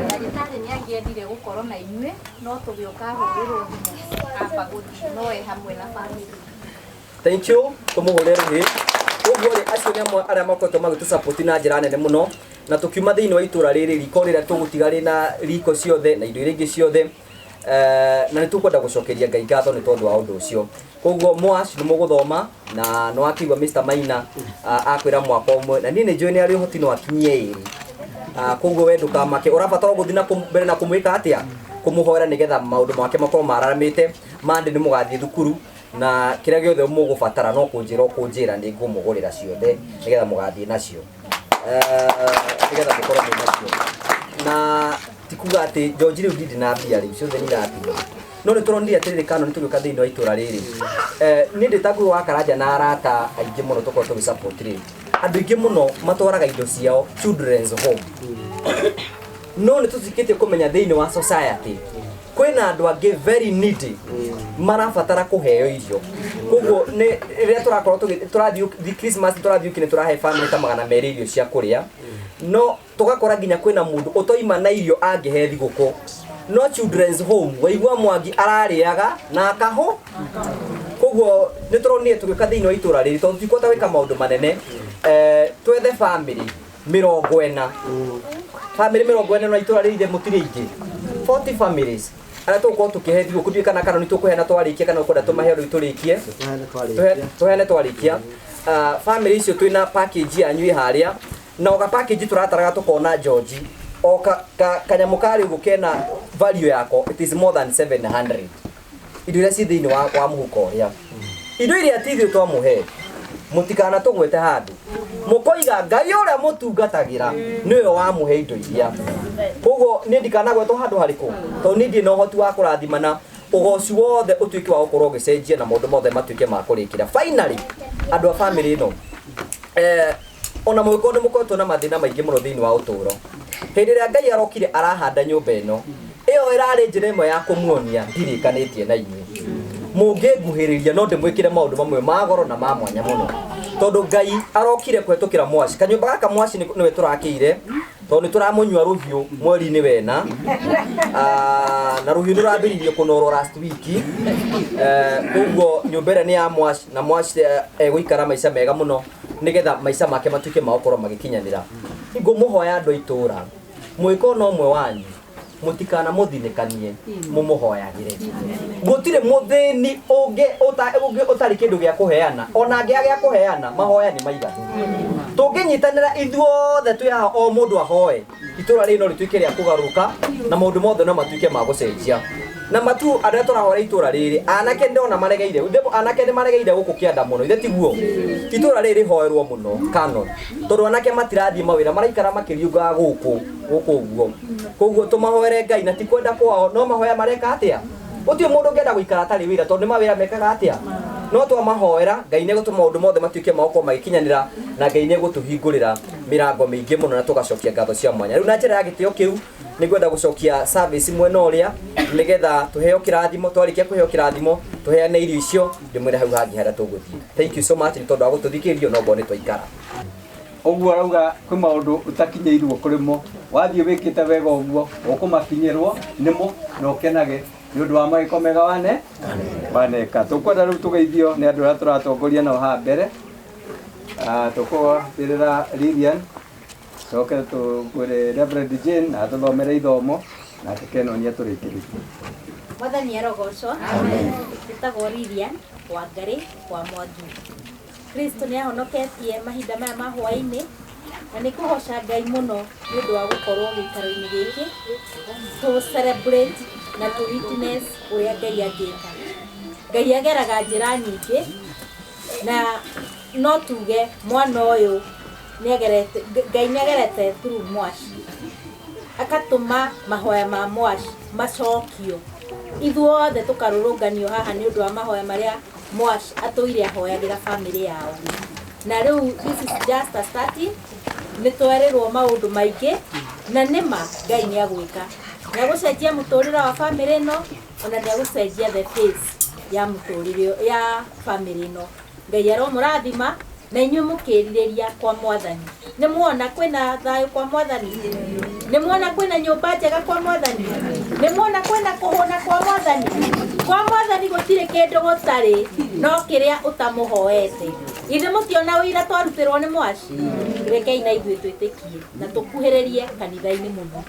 Ndagĩtarĩ nĩ angĩendire gũkorwo na inyuĩ no tũgĩũka hũrĩrwo thimũ amba gũthiĩ no e hamwe na bamĩrĩ. Thank you, tũmũhũrĩre rũhĩ. Koguo rĩ, acio nĩ amwe arĩa makoretwo magĩtũsupport na njĩra nene mũno, na tũkiuma thĩinĩ wa itũra rĩrĩ riko rĩrĩa tũgũtiga rĩna riko ciothe na indo iria ingĩ ciothe, na nĩ tũkwenda gũcokeria Ngai ngatho nĩ tondũ wa ũndũ ũcio. Koguo mwaci nĩ mũgũthoma na nĩ wakĩigua Mr. Maina akwĩra mwaka ũmwe, na niĩ nĩ njũĩ nĩ arĩ ũhoti no akinyie ĩrĩ. Koguo we ndũkamake, ũrabatara gũthiĩ na mbere na kũmwĩka atĩa, kũmũhoera nĩgetha maũndũ make makorwo mararamĩte. Mande nĩ mũgathiĩ thukuru na kĩrĩa gĩothe mũgũbatara no kũnjĩra ũkũnjĩra, nĩ ngũmũgũrĩra ciothe nĩgetha mũgathiĩ nacio, nĩgetha mũkorwo mwĩ nacio. Na ti kuga atĩ George rĩu ndirĩ na mbia rĩu ciothe nĩ irakinya, no nĩ tũronire atĩrĩrĩ kano nĩ tũgĩũka thĩinĩ wa itũra rĩrĩ. Niĩ ndĩ ta Ngugi wa Karanja na arata aingĩ mũno tũkorwo tũgĩ support rĩ, andũ aingĩ mũno matwaraga indo ciao children's home, no nĩ tũtikĩtie kũmenya thĩinĩ wa society kwĩna andũ angĩ very needy marabatara kũheo irio. Koguo nĩ rĩrĩa tũrakorwo tũrathiĩ Christmas tũrathiĩ nĩ tũrahe family ta 200 irio cia kũrĩa, no tũgakora nginya kwĩna mũndũ ũtoima na irio angĩhe thigũkũ, no children's home waigua Mwangi ararĩaga na akaho. Koguo nĩ tũronire tũgĩũka thĩinĩ wa itũra rĩrĩ tondũ tũtikũhota gwĩka maũndũ manene, twethe family 40, family 40 na itũra rĩrĩ mũtirĩ ingĩ 40 families arĩa tũgũkorwo tũkĩhe thigũkũ, ndiũĩ kana nĩ tũkũheana twarĩkia kana ũkwenda tũmahe rĩu tũrĩkie, tũheane twarĩkia. Family icio twina package yanyu ĩ harĩa na oga package tũrataraga tũkona George o kanyamũ karĩ ũguo kena value yako, it is more than 700. Indo iria ci thĩinĩ wa mũhuko ũrĩa, indo iria ti ithuĩ twamũhe, mũtikana tũgwete handũ mũkoiga Ngai ũrĩa mũtungatagĩra nĩwe wamũhe indo iria. Koguo niĩ ndikanagwetwo handũ harĩkũ tondũ niĩ ndirĩ na ũhoti wa kũrathimana. Ũgoci wothe ũtuĩke wa gũkorwo ũgĩcenjia na maũndũ mothe matuĩke ma kũrĩkĩra. Finally, andũ a family ĩno, ona mũgĩkorwo nĩ mũkoretwo na mathĩna maingĩ mũno thĩinĩ wa ũtũũro, hĩndĩ ĩrĩa Ngai arokire arahanda nyũmba ĩno, ĩyo ĩrarĩ njĩra ĩmwe ya kũmuonia ndirĩkanĩtie na inyuĩ, mũngĩnguhĩrĩria no ndĩmwĩkĩre maũndũ mamwe ma goro na ma mwanya mũno, tondũ Ngai arokire kũhetũkĩra mwaci. Kanyũmba gaka mwaci nĩwe tũrakĩire, tondũ nĩ tũramũnyua rũhiũ mweri-inĩ wena. Na rũhiũ nĩ rũrambĩrĩirie kũnorwo last week. Koguo nyũmba ĩrĩa nĩ ya mwaci, na mwaci egũikara maica mega mũno nĩgetha maica make matuĩke ma gũkorwo magĩkinyanĩra. Ngũmũhoya andũ a itũũra, mũgĩkorwo na ũmwe wanyu, mũtikana mũthinĩkanie, mũmũhoyagĩre. Gũtirĩ mũthĩni ũngĩ ũtarĩ kĩndũ gĩa kũheana, ona angĩaga gĩa kũheana, mahoya nĩ maiganu. Tũngĩnyitanĩra ithuothe twĩ haha, o mũndũ ahoe, itũũra rĩrĩ no rĩtuĩke rĩa kũgarũrũka na maũndũ mothe no matuĩke ma gũcenjia. Na matu andũ arĩa tũrahoera itũũra rĩrĩ, anake ndĩrona maregeire, anake nĩ maregeire gũkũ kĩanda mũno, ithe tiguo? Itũũra rĩrĩ rĩhoerwo mũno Canon, tondũ anake matirathiĩ mawĩra, maraikara makĩriũngaga gũkũ gũkũ ũguo. Koguo tũmahoere Ngai, na ti kwenda kwao, no mahoya mareka atĩa? Gũtirĩ mũndũ ũngĩenda gũikara atarĩ wĩra, tondũ nĩ mawĩra mekaga atĩa? No twamahoera Ngai nĩ egũtũma maũndũ mothe matuĩke ma gũkorwo magĩkinyanĩra, na Ngai nĩ egũtũhingũrĩra mĩrango mĩingĩ mũno, na tũgacokia ngatho cia mwanya. Rĩu na njĩra ya gĩtĩo kĩu nĩ ngwenda gũcokia service mwena ũrĩa nĩgetha tũheo kĩrathimo. Twarĩkia kũheo kĩrathimo, tũheane irio icio, ndĩmwĩre hau hangĩ harĩa tũgũthiĩ. Thank you so much nĩ tondũ wa gũtũthikĩrĩria, no ngorwo nĩ twaikara. Ũguo arauga kwĩ maũndũ ũtakinyĩirwo kũrĩ mo, wathiĩ wĩkĩte wega ũguo ũkũmakinyĩrwo nĩmo na ũkenage nĩ ũndũ wa magĩko mega wane waneka. Tũkwenda rĩu tũgeithio nĩ andũ arĩa tũratongoria nao haha mbere. Tũkũambĩrĩra Lilian, coke tũkwĩre Reverend Jane na atũthomere ithomo, nake Kenonia tũrĩkĩrĩrie. Mwathani arogocwo. Njĩtagwo Lilian Wangari wa Mwangi. Kristo nĩ ahonoketie mahinda maya ma hwaĩ-inĩ, na nĩ kũgoca Ngai mũno nĩ ũndũ wa gũkorwo gĩikaro-inĩ gĩkĩ to celebrate na to witness ũrĩa Ngai angĩka. Ngai ageraga njĩra nyingĩ, na no tuge mwana ũyũ nĩagerete, Ngai nĩagerete through mwaci, akatũma mahoya ma mwaci macokio, ithuothe tũkarũrũnganio haha nĩ ũndũ wa mahoya marĩa mwaci atũire ahoyagĩra family yao. Na rĩu this is just a starting. Nĩ twerĩrwo maũndũ maingĩ, na nĩma Ngai nĩ agwĩka, nĩ agũcenjia mũtũrĩre wa family ĩno, ona nĩ agũcenjia the face ya mũtũrĩre ya family ĩno. Ngai aromũrathima na inyuĩ mũkĩrirĩria kwa Mwathani. Nĩ muona kwĩna thayũ kwa Mwathani, nĩ muona kwĩna nyũmba njega kwa Mwathani, nĩ muona kwĩna kũhũna kwa Mwathani. Kwa Mwathani gũtirĩ kĩndũ gũtarĩ, no kĩrĩa ũtamũhoete. Ithe mũtiona ũira twarutĩrwo nĩ mwaci? Rekei na ithuĩ twĩtĩkie na tũkuhĩrĩrie kanitha-inĩ mũno.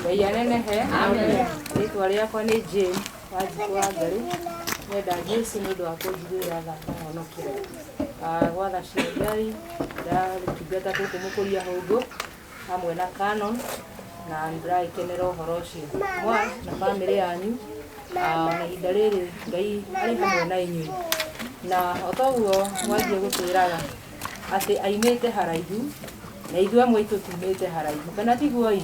Ngai anenehe. Rĩtwa rĩakwa nĩ Jane Wanjikũ wa Ngarĩ. Nyenda Jesu nĩ ũndũ wa kũnjiguĩra tha akĩhonokia. Gwatha cia Ngai ndĩratungata gũkũ Mũkũria Hũngũ hamwe na Canon, na nĩndĩragĩkenera ũhoro ũcio mwa na bamĩrĩ yanyu. Na ihinda rĩrĩ Ngai arĩ hamwe na inyuĩ, na o toguo mwanjie gũtwĩraga atĩ aimĩte haraihu, na ithuĩ amwe aitũ tumĩte haraihu, kana tiguo ĩ?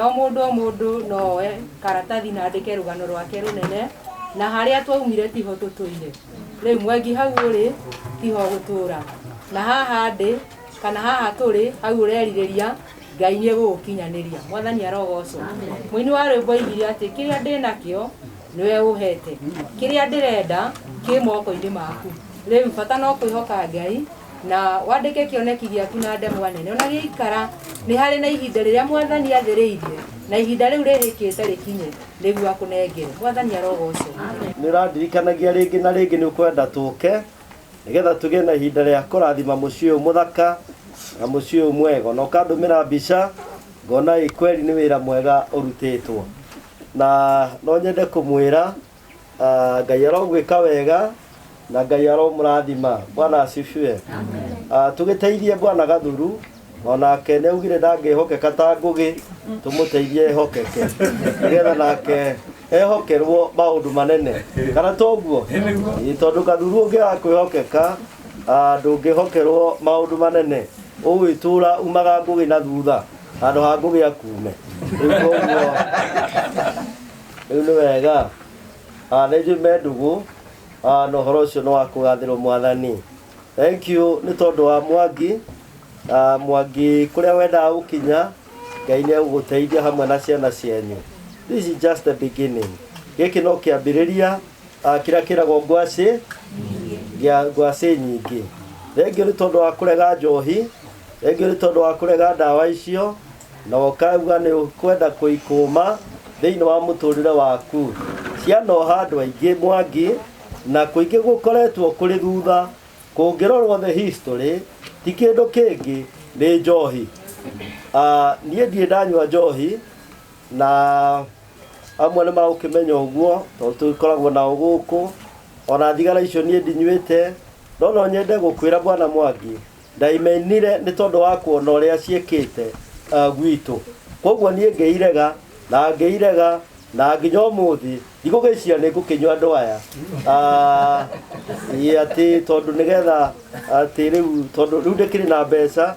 O mũndũ o mũndũ no oe karatathi na andĩke rũgano rwake rũnene, na harĩa twaumire tiho tũtũire. Rĩu mwengi hau ũrĩ tiho gũtũra, na haha ndĩ kana haha tũrĩ hau ũrerirĩria Ngai nĩ egũgũkinyanĩria. Mwathani arogocwo. Mũini wa rwĩmbo oigire atĩ kĩrĩa ndĩ nakĩo nĩwe ũhete, kĩrĩa ndĩrenda kĩ moko-inĩ maku. Rĩu bata no kwĩhoka Ngai na wandĩke kĩoneki gĩaku na ndemwa nene. Ona gĩikara nĩ harĩ na ihinda rĩrĩa Mwathani athĩrĩirie, na ihinda rĩu rĩhĩkĩte rĩkinye nĩguo akũnengere. Mwathani arogocwo. Nĩ ũrandirikanagia rĩngĩ na rĩngĩ nĩ ũkwenda tũke nĩgetha tũgĩe na ihinda rĩa kũrathima mũciĩ ũyũ mũthaka na mũciĩ ũyũ mwega, na ũkandũmĩra mbica ngona ĩ kweri nĩ wĩra mwega ũrutĩtwo. Na no nyende kũmwĩra Ngai arogwĩka wega na Ngai aromũrathima. Bwana asifiwe. Tũgĩteithie Bwana Gathuru onake nĩ augire ndangĩhokeka ta Ngũgĩ, tũmũteithie ehokeke nĩgetha nake ehokerwo maũndũ manene, kana toguo? Ĩĩ, tondũ Gathuru ũngĩaga kwĩhokeka ndũngĩhokerwo maũndũ manene, ũgwĩtũra umaga Ngũgĩ na thutha handũ ha Ngũgĩ akume. Rĩu koguo rĩu nĩ wega. Nĩ njũĩ me ndũgũ, na ũhoro ũcio nĩ wa kũgathĩrwo Mwathani. Thank you nĩ tondũ wa Mwangi. Mwangi kũrĩa wendaga gũkinya, Ngai nĩ egũgũteithia hamwe na ciana cianyu. This is just the beginning. Gĩkĩ no kĩambĩrĩria, kĩrĩa kĩragwo ngwacĩ gĩa ngwacĩ nyingĩ. Thengiũ nĩ tondũ wa kũrega njohi, thengiũ nĩ tondũ wa kũrega ndawa icio, na ũkauga nĩ ũkwenda kũikũma thĩinĩ wa mũtũrĩre waku. Cianoha andũ aingĩ Mwangi, na kũingĩ gũkoretwo kũrĩ thutha. Kũngĩrorwo the history, ti kĩndũ kĩngĩ nĩ njohi. Niĩ ndirĩ ndanyua njohi, na amwe nĩ magũkĩmenya ũguo tondũ tũkoragwo nao gũkũ. Ona thigara icio niĩ ndinyuĩte, no no nyende gũkwĩra Bwana Mwangi, ndaimenire nĩ tondũ wa kuona ũrĩa ciĩkĩte gwitũ. Koguo niĩ ngĩirega na ngĩirega na nginya ũmũthĩ ndigũgĩciria nĩ ngũkĩnyua andũ aya. Ĩĩ, atĩ tondũ nĩgetha atĩ rĩu tondũ rĩu ndĩkĩrĩ na mbeca,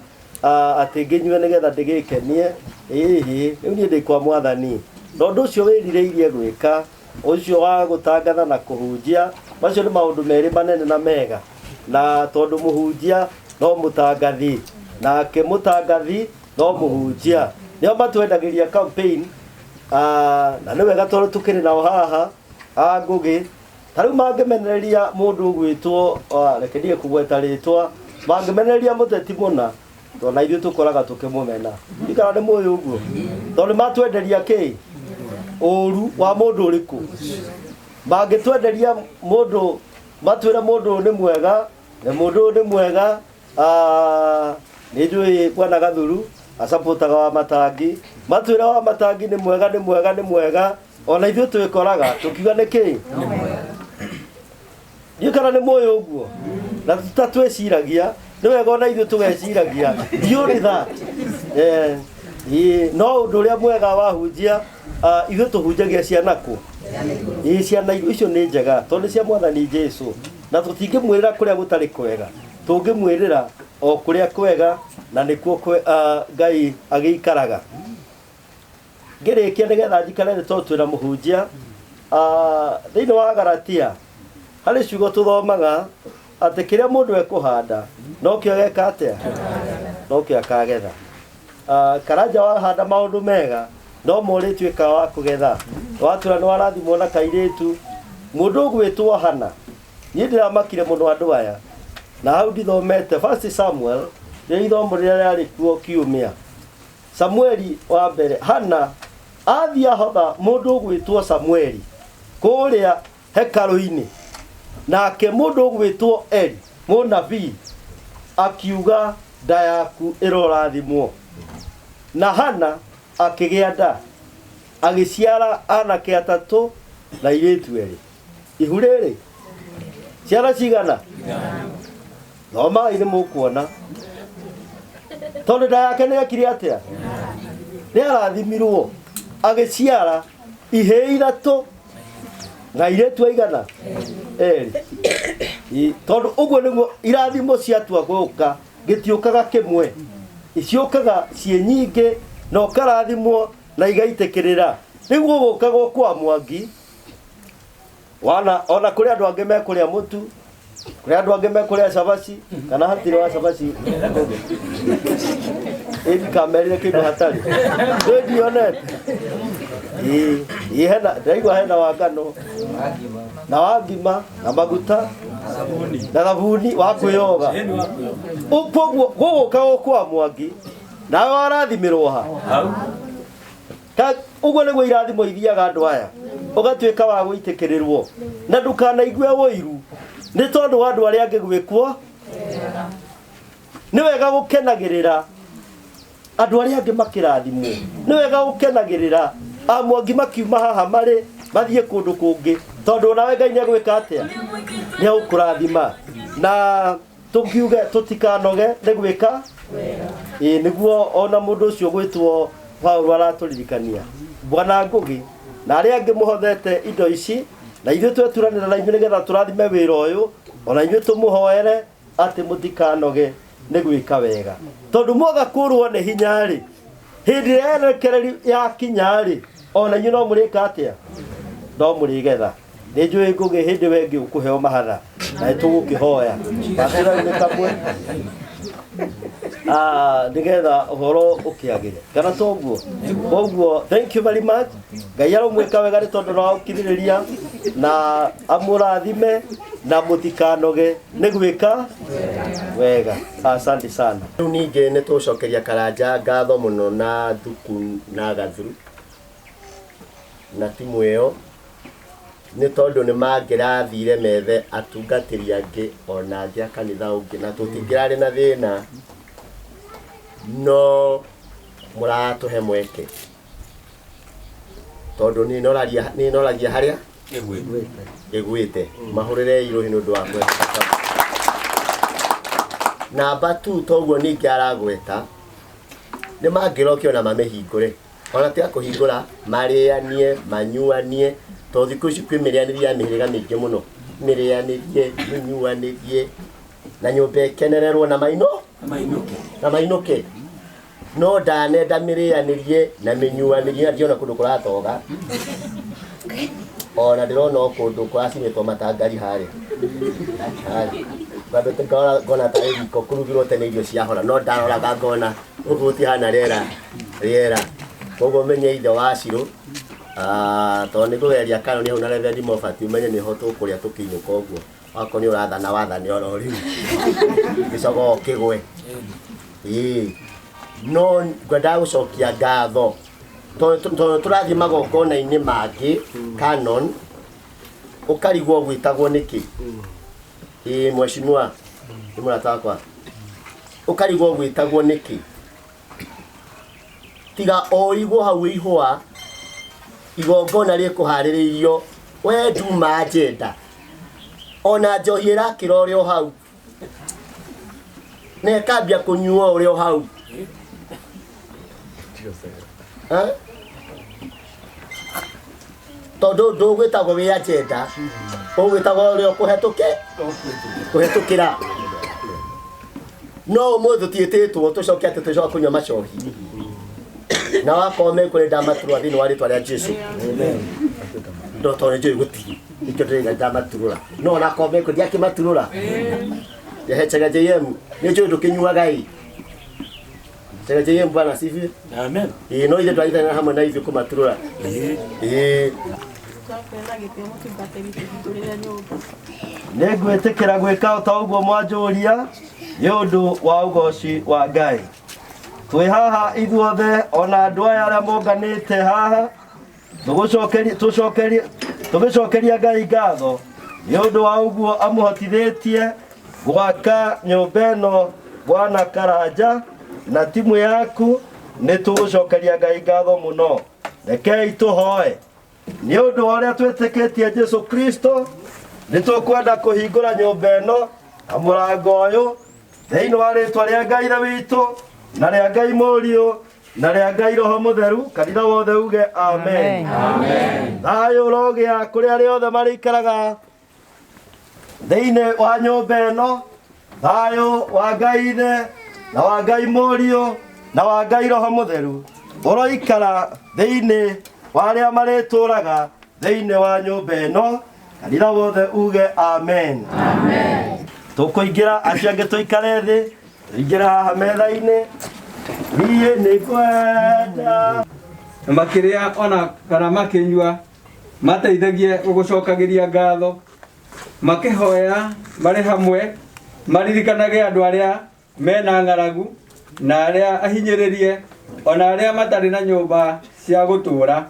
atĩ ngĩnyue nĩgetha ndĩgĩkenie. Ĩhĩ, rĩu niĩ ndĩ kwa Mwathani. Na ũndũ ũcio wĩrirĩirie gwĩka, ũcio wa gũtangatha na kũhunjia, macio nĩ maũndũ merĩ manene na mega. Na tondũ mũhunjia no mũtangathi, nake mũtangathi no mũhunjia, nĩo matwendagĩria campaign. Na nĩ wega tondũ tũkĩrĩ nao haha a Ngũgĩ. Ta rĩu mangĩmenereria mũndũ ũgwĩtwo, reke ndige kũgweta rĩtwa, mangĩmenereria mũteti mũna, tondũ na ithuĩ tũkoraga tũkĩmũmena. Ikara nĩ mũĩ ũguo, tondũ nĩ matwenderia kĩ ũru wa mũndũ ũrĩkũ. Mangĩtwenderia mũndũ, matwĩre mũndũ ũyũ nĩ mwega na mũndũ ũyũ nĩ mwega. Nĩ njũĩ Bwana Gathuru acapotaga wa Matangi, matwĩre wa Matangi nĩ mwega, nĩ mwega, nĩ mwega, ona ithuĩ twĩkoraga tũkiuga nĩ kĩ. Ndiũĩ kana nĩ mũĩ ũguo, na tũtatwĩciragia nĩ wega ona ithuĩ tũgeciragia ndiũrĩ that. No ũndũ ũrĩa mwega wahunjia, ithuĩ tũhunjagia ciana kũ? Ĩĩ, ciana icio nĩ njega tondũ nĩ cia Mwathani Jesu, na tũtingĩmwĩrĩra kũrĩa gũtarĩ kwega, tũngĩmwĩrĩra o kũrĩa kwega, na nĩkuo Ngai agĩikaraga. Ngĩrĩkia nĩgetha njikare nĩ tondũ twĩna mũhunjia. Thĩinĩ wa Galatia harĩ ciugo tũthomaga atĩ kĩrĩa mũndũ ekũhanda nokĩo geka atĩa, nokĩo akagetha. Karanja wahanda maũndũ mega no morĩtuĩka wa kũgetha. Watura nĩ warathimwo na kairĩtu mũndũ ũgwĩtwo Hana. Niĩ ndĩramakire mũno andũ aya, na hau ndithomete First Samuel, nĩ ithomo rĩrĩa rĩarĩ kuo kiumia. Samueli wa mbere, Hana athiĩ ahotha mũndũ ũgwĩtwo Samueli kũrĩa hekarũ-inĩ, nake mũndũ ũgwĩtwo Eli mũnabii akiuga nda yaku ĩrorathimwo. Na Hana akĩgĩa nda, agĩciara anake atatũ na airĩtu erĩ. Ihu rĩrĩ ciana cigana? Thomai nĩ mũkuona, tondũ nda yake nĩ ekire atĩa? Nĩ arathimirwo, agĩciara ihĩĩ ithatũ na airĩtu aigana? Erĩ. Tondũ ũguo nĩguo irathimo ciatua gũka, gĩtiũkaga kĩmwe, ciũkaga ciĩ nyingĩ na ũkarathimwo na igaitĩkĩrĩra. Rĩu gũgũkagwo kwa Mwangi, wana ona kũrĩ andũ angĩ mekũrĩa mũtu, kũrĩ andũ angĩ mekũrĩa cabaci, kana hatirĩ wa cabaci. Ĩ ndikamerire kĩndũ hatarĩ, ĩ ndionete. Ĩ hena, ndaigua hena wa ngano na wa ngima na maguta na thabuni wa kwĩyoga. Koguo gũgũkagwo kwa Mwangi, nawe warathimĩrwo ha? Ũguo nĩguo irathimo ithiaga andũ aya, ũgatuĩka wa gũitĩkĩrĩrwo, na ndũkanaigue ũiru nĩ tondũ wa andũ arĩa angĩ gwĩkwo. Nĩ wega gũkenagĩrĩra andũ arĩa angĩ makĩrathimwo, nĩ wega gũkenagĩrĩra a Mwangi makiuma haha marĩ mathiĩ kũndũ kũngĩ. Tondu nawe Ngai nĩegwĩka atĩa? Nĩegũkũrathima. Na tũkiuge tũtikanoge nĩ gwĩka ĩĩ nĩguo ona mũndũ ũcio gwĩtwo Paulo aratũririkania. Bwana Ngugi na arĩa angĩ mũhothete indo ici na ithuĩ tweturanĩra na inyuĩ nĩgetha tũrathime wĩra ũyũ ona inyuĩ tũmũhoere atĩ mũtikanoge nĩ gwĩka wega tondũ mwaga kũrwo nĩ hinya rĩ hĩndĩ ĩrĩa erekereri yakinya rĩ ona inyuĩ no mũrĩka atĩa no mũrĩgetha nĩ njũĩ Ngũgĩ hĩndĩ we ĩngĩ ũkũheo mahatha na nĩ tũgũkĩhoya gacĩra nĩ kamwe nĩgetha ũhoro ũkĩagĩre kana toguo koguo thank you very much Ngai aromwĩka wega nĩ tondũ no ũkirĩrĩria na amũrathime na mũtikanoge nĩ gwĩka wega asante sana. Rĩu ningĩ nĩ tũgũcokeria Karanja ngatho mũno na Thuku na Gathuru na timu ĩyo nĩ tondũ nĩ mangĩrathire methe atungatĩri angĩ ona angĩ a kanitha ũngĩ na tũtingĩrarĩ na thĩna no mũratũhe mweke tondũ nĩ noragia harĩa ĩgwĩte mahũrĩre irũhi nĩ ũndũ wa kwenda. Namba 2 toguo ningĩ aragweta nĩ mangĩrokio na mamĩhingũre ona tiga kũhingũra marĩanie manyuanie tondũ thikũ ici kwĩ mĩrĩanĩrie ya mĩhĩrĩga mĩingĩ mũno mĩrĩanĩrie mĩnyuanĩrie na nyũmba ĩkenererwo na maino na mainũke no ndanenda mĩrĩanĩrie na mĩnyuanĩrie na ndiona kũndũ kũratoga ona ndĩrona o kũndũ kũracinĩtwo matangari harĩa harĩa ngambĩte ngona tarĩ riko kũrugirwo tene irio ciahora no ndaroraga ngona gũkũ gũtihana rĩera rĩera koguo menye ithe wa Cirũ tondũ nĩ ngũgeria kanoni hau na Reverend Moffat ũmenye nĩho tũkũrĩa tũkĩinũka ũguo wakorwo nĩ ũrathana wathane oro rĩu gĩcogoo kĩgwe ĩĩ no ngwendaga gũcokia ngatho tondũ tũrathiĩ magongona-inĩ mangĩ canon ũkarigwo gwĩtagwo nĩkĩ ĩĩ mheshimiwa nĩ mũrata wakwa ũkarigwo gwĩtagwo nĩkĩ tiga ũrigwo hau ihũa igongona rĩkũharĩrĩirio we nduma njenda ona njohi ĩrakĩra ũrĩ o hau na ĩkambia kũnyuo ũrĩ o hau tondũ ndũgwĩtagwo wĩ agenda ũgwĩtagwo ũrĩa ũkũhetũke kũhetũkĩra no ũmũthĩ tũtiĩtĩtwo tũcoke atĩ tũcoka kũnyua macohi na wakorwo mekũrĩ ndamaturũra thĩinĩ wa rĩtwa rĩa Jesu no tondũ nĩnjũĩ gũtirĩ nĩkĩo ndĩrauga ndamaturũra no onakorwo mekũrĩ ndiakĩmaturũra ndehechaga JM nĩnjũĩ ndũkĩnyuaga ĩ Chega JM bwana asifiwe. Amen. Ĩĩ no ithe twanyitanĩra hamwe na ithuĩ kũmaturũra. Ĩĩ nĩ ngwĩtĩkĩra gwĩka o ta ũguo mwanjũria nĩ ũndũ wa ũgoci wa Ngai. Twĩ haha ithuothe ona andũ aya arĩa monganĩte haha tũgĩcokeria Ngai ngatho nĩ ũndũ wa ũguo amũhotithĩtie gwaka nyũmba ĩno Bwana Karanja na timu yaku nĩ tũgũcokeria Ngai ngatho mũno. Rekei tũhoe nĩ ũndũ wa ũrĩa twĩtĩkĩtie Jesu Kristo nĩ tũkwenda kũhingũra nyũmba ĩno na mũrango ũyũ thĩinĩ wa rĩtwa rĩa Ngai Ithe witũ na rĩa Ngai Mũriũ na rĩa Ngai Roho Mũtheru kanitha wothe uge amen. Thayũ ũrogĩa kũrĩ arĩa othe marĩikaraga thĩinĩ wa nyũmba ĩno thayũ wa Ngai Ithe na wa Ngai Mũriũ na wa Ngai Roho Mũtheru ũroikara thĩinĩ wa arĩa marĩtũraga thĩinĩ wa nyũmba ĩno kanitha wothe uge amen. Tũkũingĩra acio angĩ tũikare thĩ tũingĩre haha metha-inĩ niĩ nĩ ngwenda makĩrĩa ona kana makĩnyua mateithagie gũgũcokagĩria ngatho makĩhoya marĩ hamwe maririkanage andũ arĩa mena ng'aragu na arĩa ahinyĩrĩrie ona arĩa matarĩ na nyũmba cia gũtũũra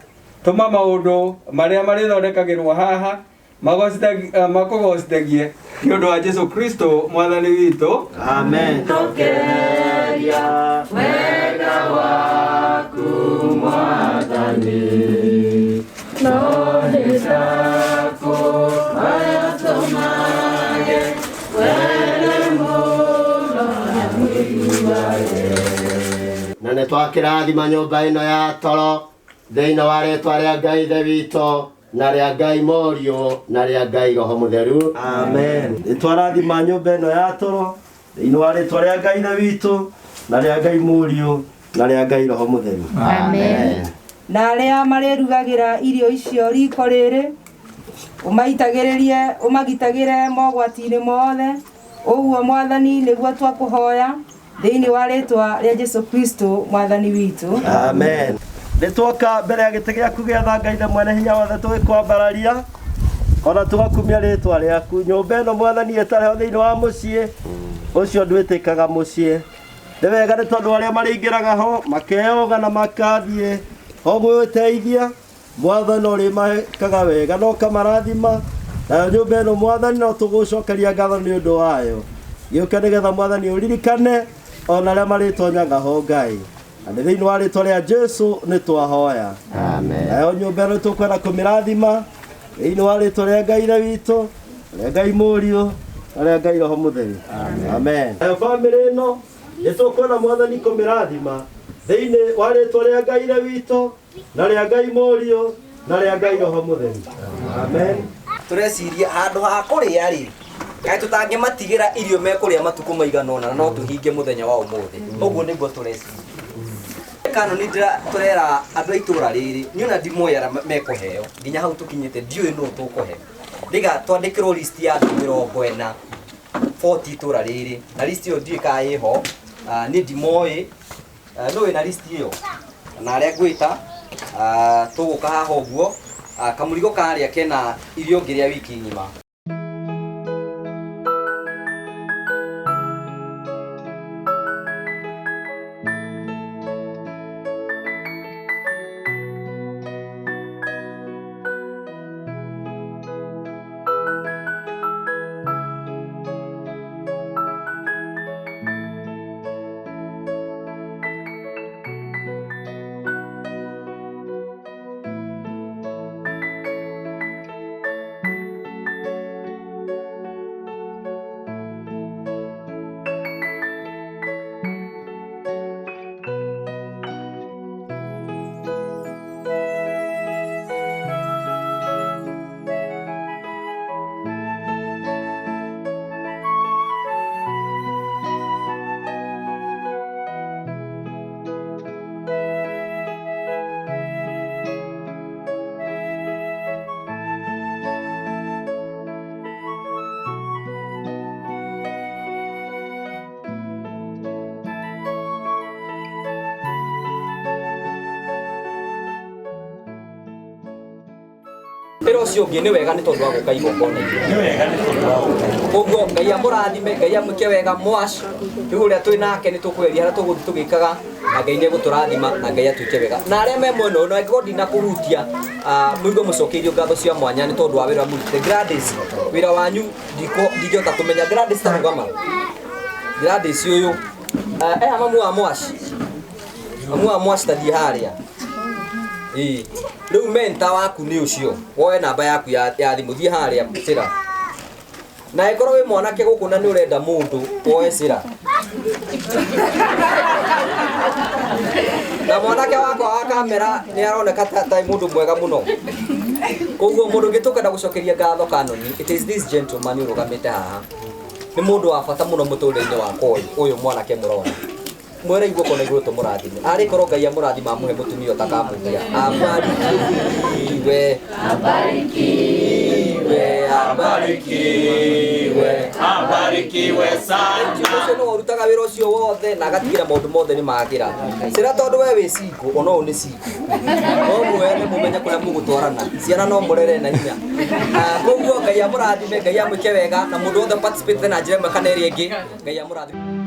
tũma maũndũ marĩa marĩthondekagĩrwo haha makũgocithagie nĩ ũndũ wa Jesu Kristo mwathani witũ. Amen. Tokeria wega waku mwathani no nĩ Na nĩ twakĩrathima nyũmba ĩno ya toro thĩinĩ wa rĩtwa rĩa Ngai Ithe witũ na rĩa Ngai Mũriũ na rĩa Ngai Roho Mũtheru. Amen. Nĩ twarathima nyũmba ĩno ya toro thĩinĩ wa rĩtwa rĩa Ngai Ithe witũ na rĩa Ngai Mũriũ na rĩa Ngai Roho Mũtheru. Amen. Na arĩa marĩrugagĩra irio icio riko rĩrĩ ũmaitagĩrĩrie ũmagitagĩre mogwati-inĩ mothe ũguo mwathani nĩguo twakũhoya thĩinĩ wa rĩtwa rĩa Jesu Kristo mwathani witũ. Amen. Nĩ twoka mbere ya gĩtĩ gĩaku gĩa tha Ngai Ithe mwene hinya wothe tũgĩkwambararia ona tũgakumia rĩtwa rĩaku. Nyũmba ĩno mwathani ĩtarĩ ho thĩinĩ wa mũciĩ ũcio ndwĩtĩkaga mũciĩ. Nĩ wega nĩ tondũ arĩa marĩingĩraga ho makeyoga na makathiĩ ho gwĩteithia mwathani ũrĩmekaga wega na ũkamarathima. Nayo nyũmba ĩno mwathani no tũgũcokeria ngatho nĩ ũndũ wayo. Gĩũke nĩgetha mwathani ũririkane ona arĩa marĩtonyaga ho Ngai. Na nĩ thĩinĩ wa rĩtwa rĩa Jesu nĩ twahoya. Amen. Nayo nyũmba ĩno tũkwenda kũmĩrathima thĩinĩ wa rĩtwa rĩa Ngai Ithe witũ, rĩa Ngai Mũriũ na rĩa Ngai Roho Mũtheru. Amen. Nayo bamĩrĩ ĩno nĩ tũkwenda mwathani kũmĩrathima thĩinĩ wa rĩtwa rĩa Ngai Ithe witũ na rĩa Ngai Mũriũ na rĩa Ngai Roho Mũtheru. Amen. Tũreciria handũ ha kũrĩa rĩ kaĩ tũtangĩmatigĩra irio mekũrĩa matukũ maigana ũna na no tũhinge mũthenya wa ũmũthĩ. Ũguo nĩguo tũreciria. Kanoni tũrera andũ a itũra rĩrĩ niĩ ona ndimoĩ arĩa mekũheo nginya hau tũkinyĩte ndiũĩ nũ tũkũhe. Ndiga twandĩkĩrwo list ya andũ 40 40 itũra rĩrĩ na list ĩyo ndiũĩ kana ĩho. Niĩ ndimoĩ. Nũ wĩna list ĩyo na arĩa ngwĩta tũgũka haha ũguo. Kamũrigo karĩa kena irio ngĩrĩa wiki ng'ima. Wĩra ũcio ũngĩ nĩ wega nĩ tondũ wa gũka igongona-inĩ. Nĩ wega nĩ tondũ wa gũka. Koguo Ngai amũrathime, Ngai amwĩke wega mwash. Rĩu ũrĩa twĩ nake nĩ tũkũgeria harĩa tũgũthiĩ tũgĩkaga na Ngai nĩ egũtũrathima na Ngai atwĩke wega. Na arĩa me mwena ũyũ, na angĩkorwo ndinakũhutia, mũigue mũcokeirio ngatho cia mwanya nĩ tondũ wa wĩra mũrutĩte. Gladys, wĩra wanyu ndingĩhota kũmenya. Gladys ta rũgama. Gladys ũyũ. Eha mamu wa mwash. Mamu wa mwash ta thiĩ harĩa. Ĩĩ. Rĩu menta waku nĩ ũcio. Woe namba yaku ya thimũ thiĩ harĩa cĩra. Na ĩkorwo wĩ mwanake gũkũ na nĩ ũrenda mũndũ woe cĩra. Na mwanake wakwa wa kamera nĩ aroneka ta mũndũ mwega mũno. Koguo mũndũ ũngĩ tũkenda gũcokeria ngatho Kanoni, it is this gentleman ũrũgamĩte haha. Nĩ mũndũ wa bata mũno mũtũrĩre-inĩ wakwa ũyũ, ũyũ mwanake mũrona. Mwere guoko na igũrũ tũmũrathime. Arĩ korwo Ngai amũrathima amũhe mũtumia ũtakamugia. Abarikiwe. Abarikiwe. Abarikiwe. Abarikiwe sana. Ũcio nĩwe ũrutaga wĩra ũcio wothe na agatigĩra maũndũ mothe nĩ magĩra. Cĩra tondũ we wĩ single, ona ũyũ nĩ single. No muoyane mũmenye kũrĩa mũgũtwarana. Ciana no mũrere na hinya. Koguo Ngai amũrathime, Ngai amwĩke wega na mũndũ wothe participate na njĩra ĩmwe kana ĩrĩa ĩngĩ, Ngai amũrathime.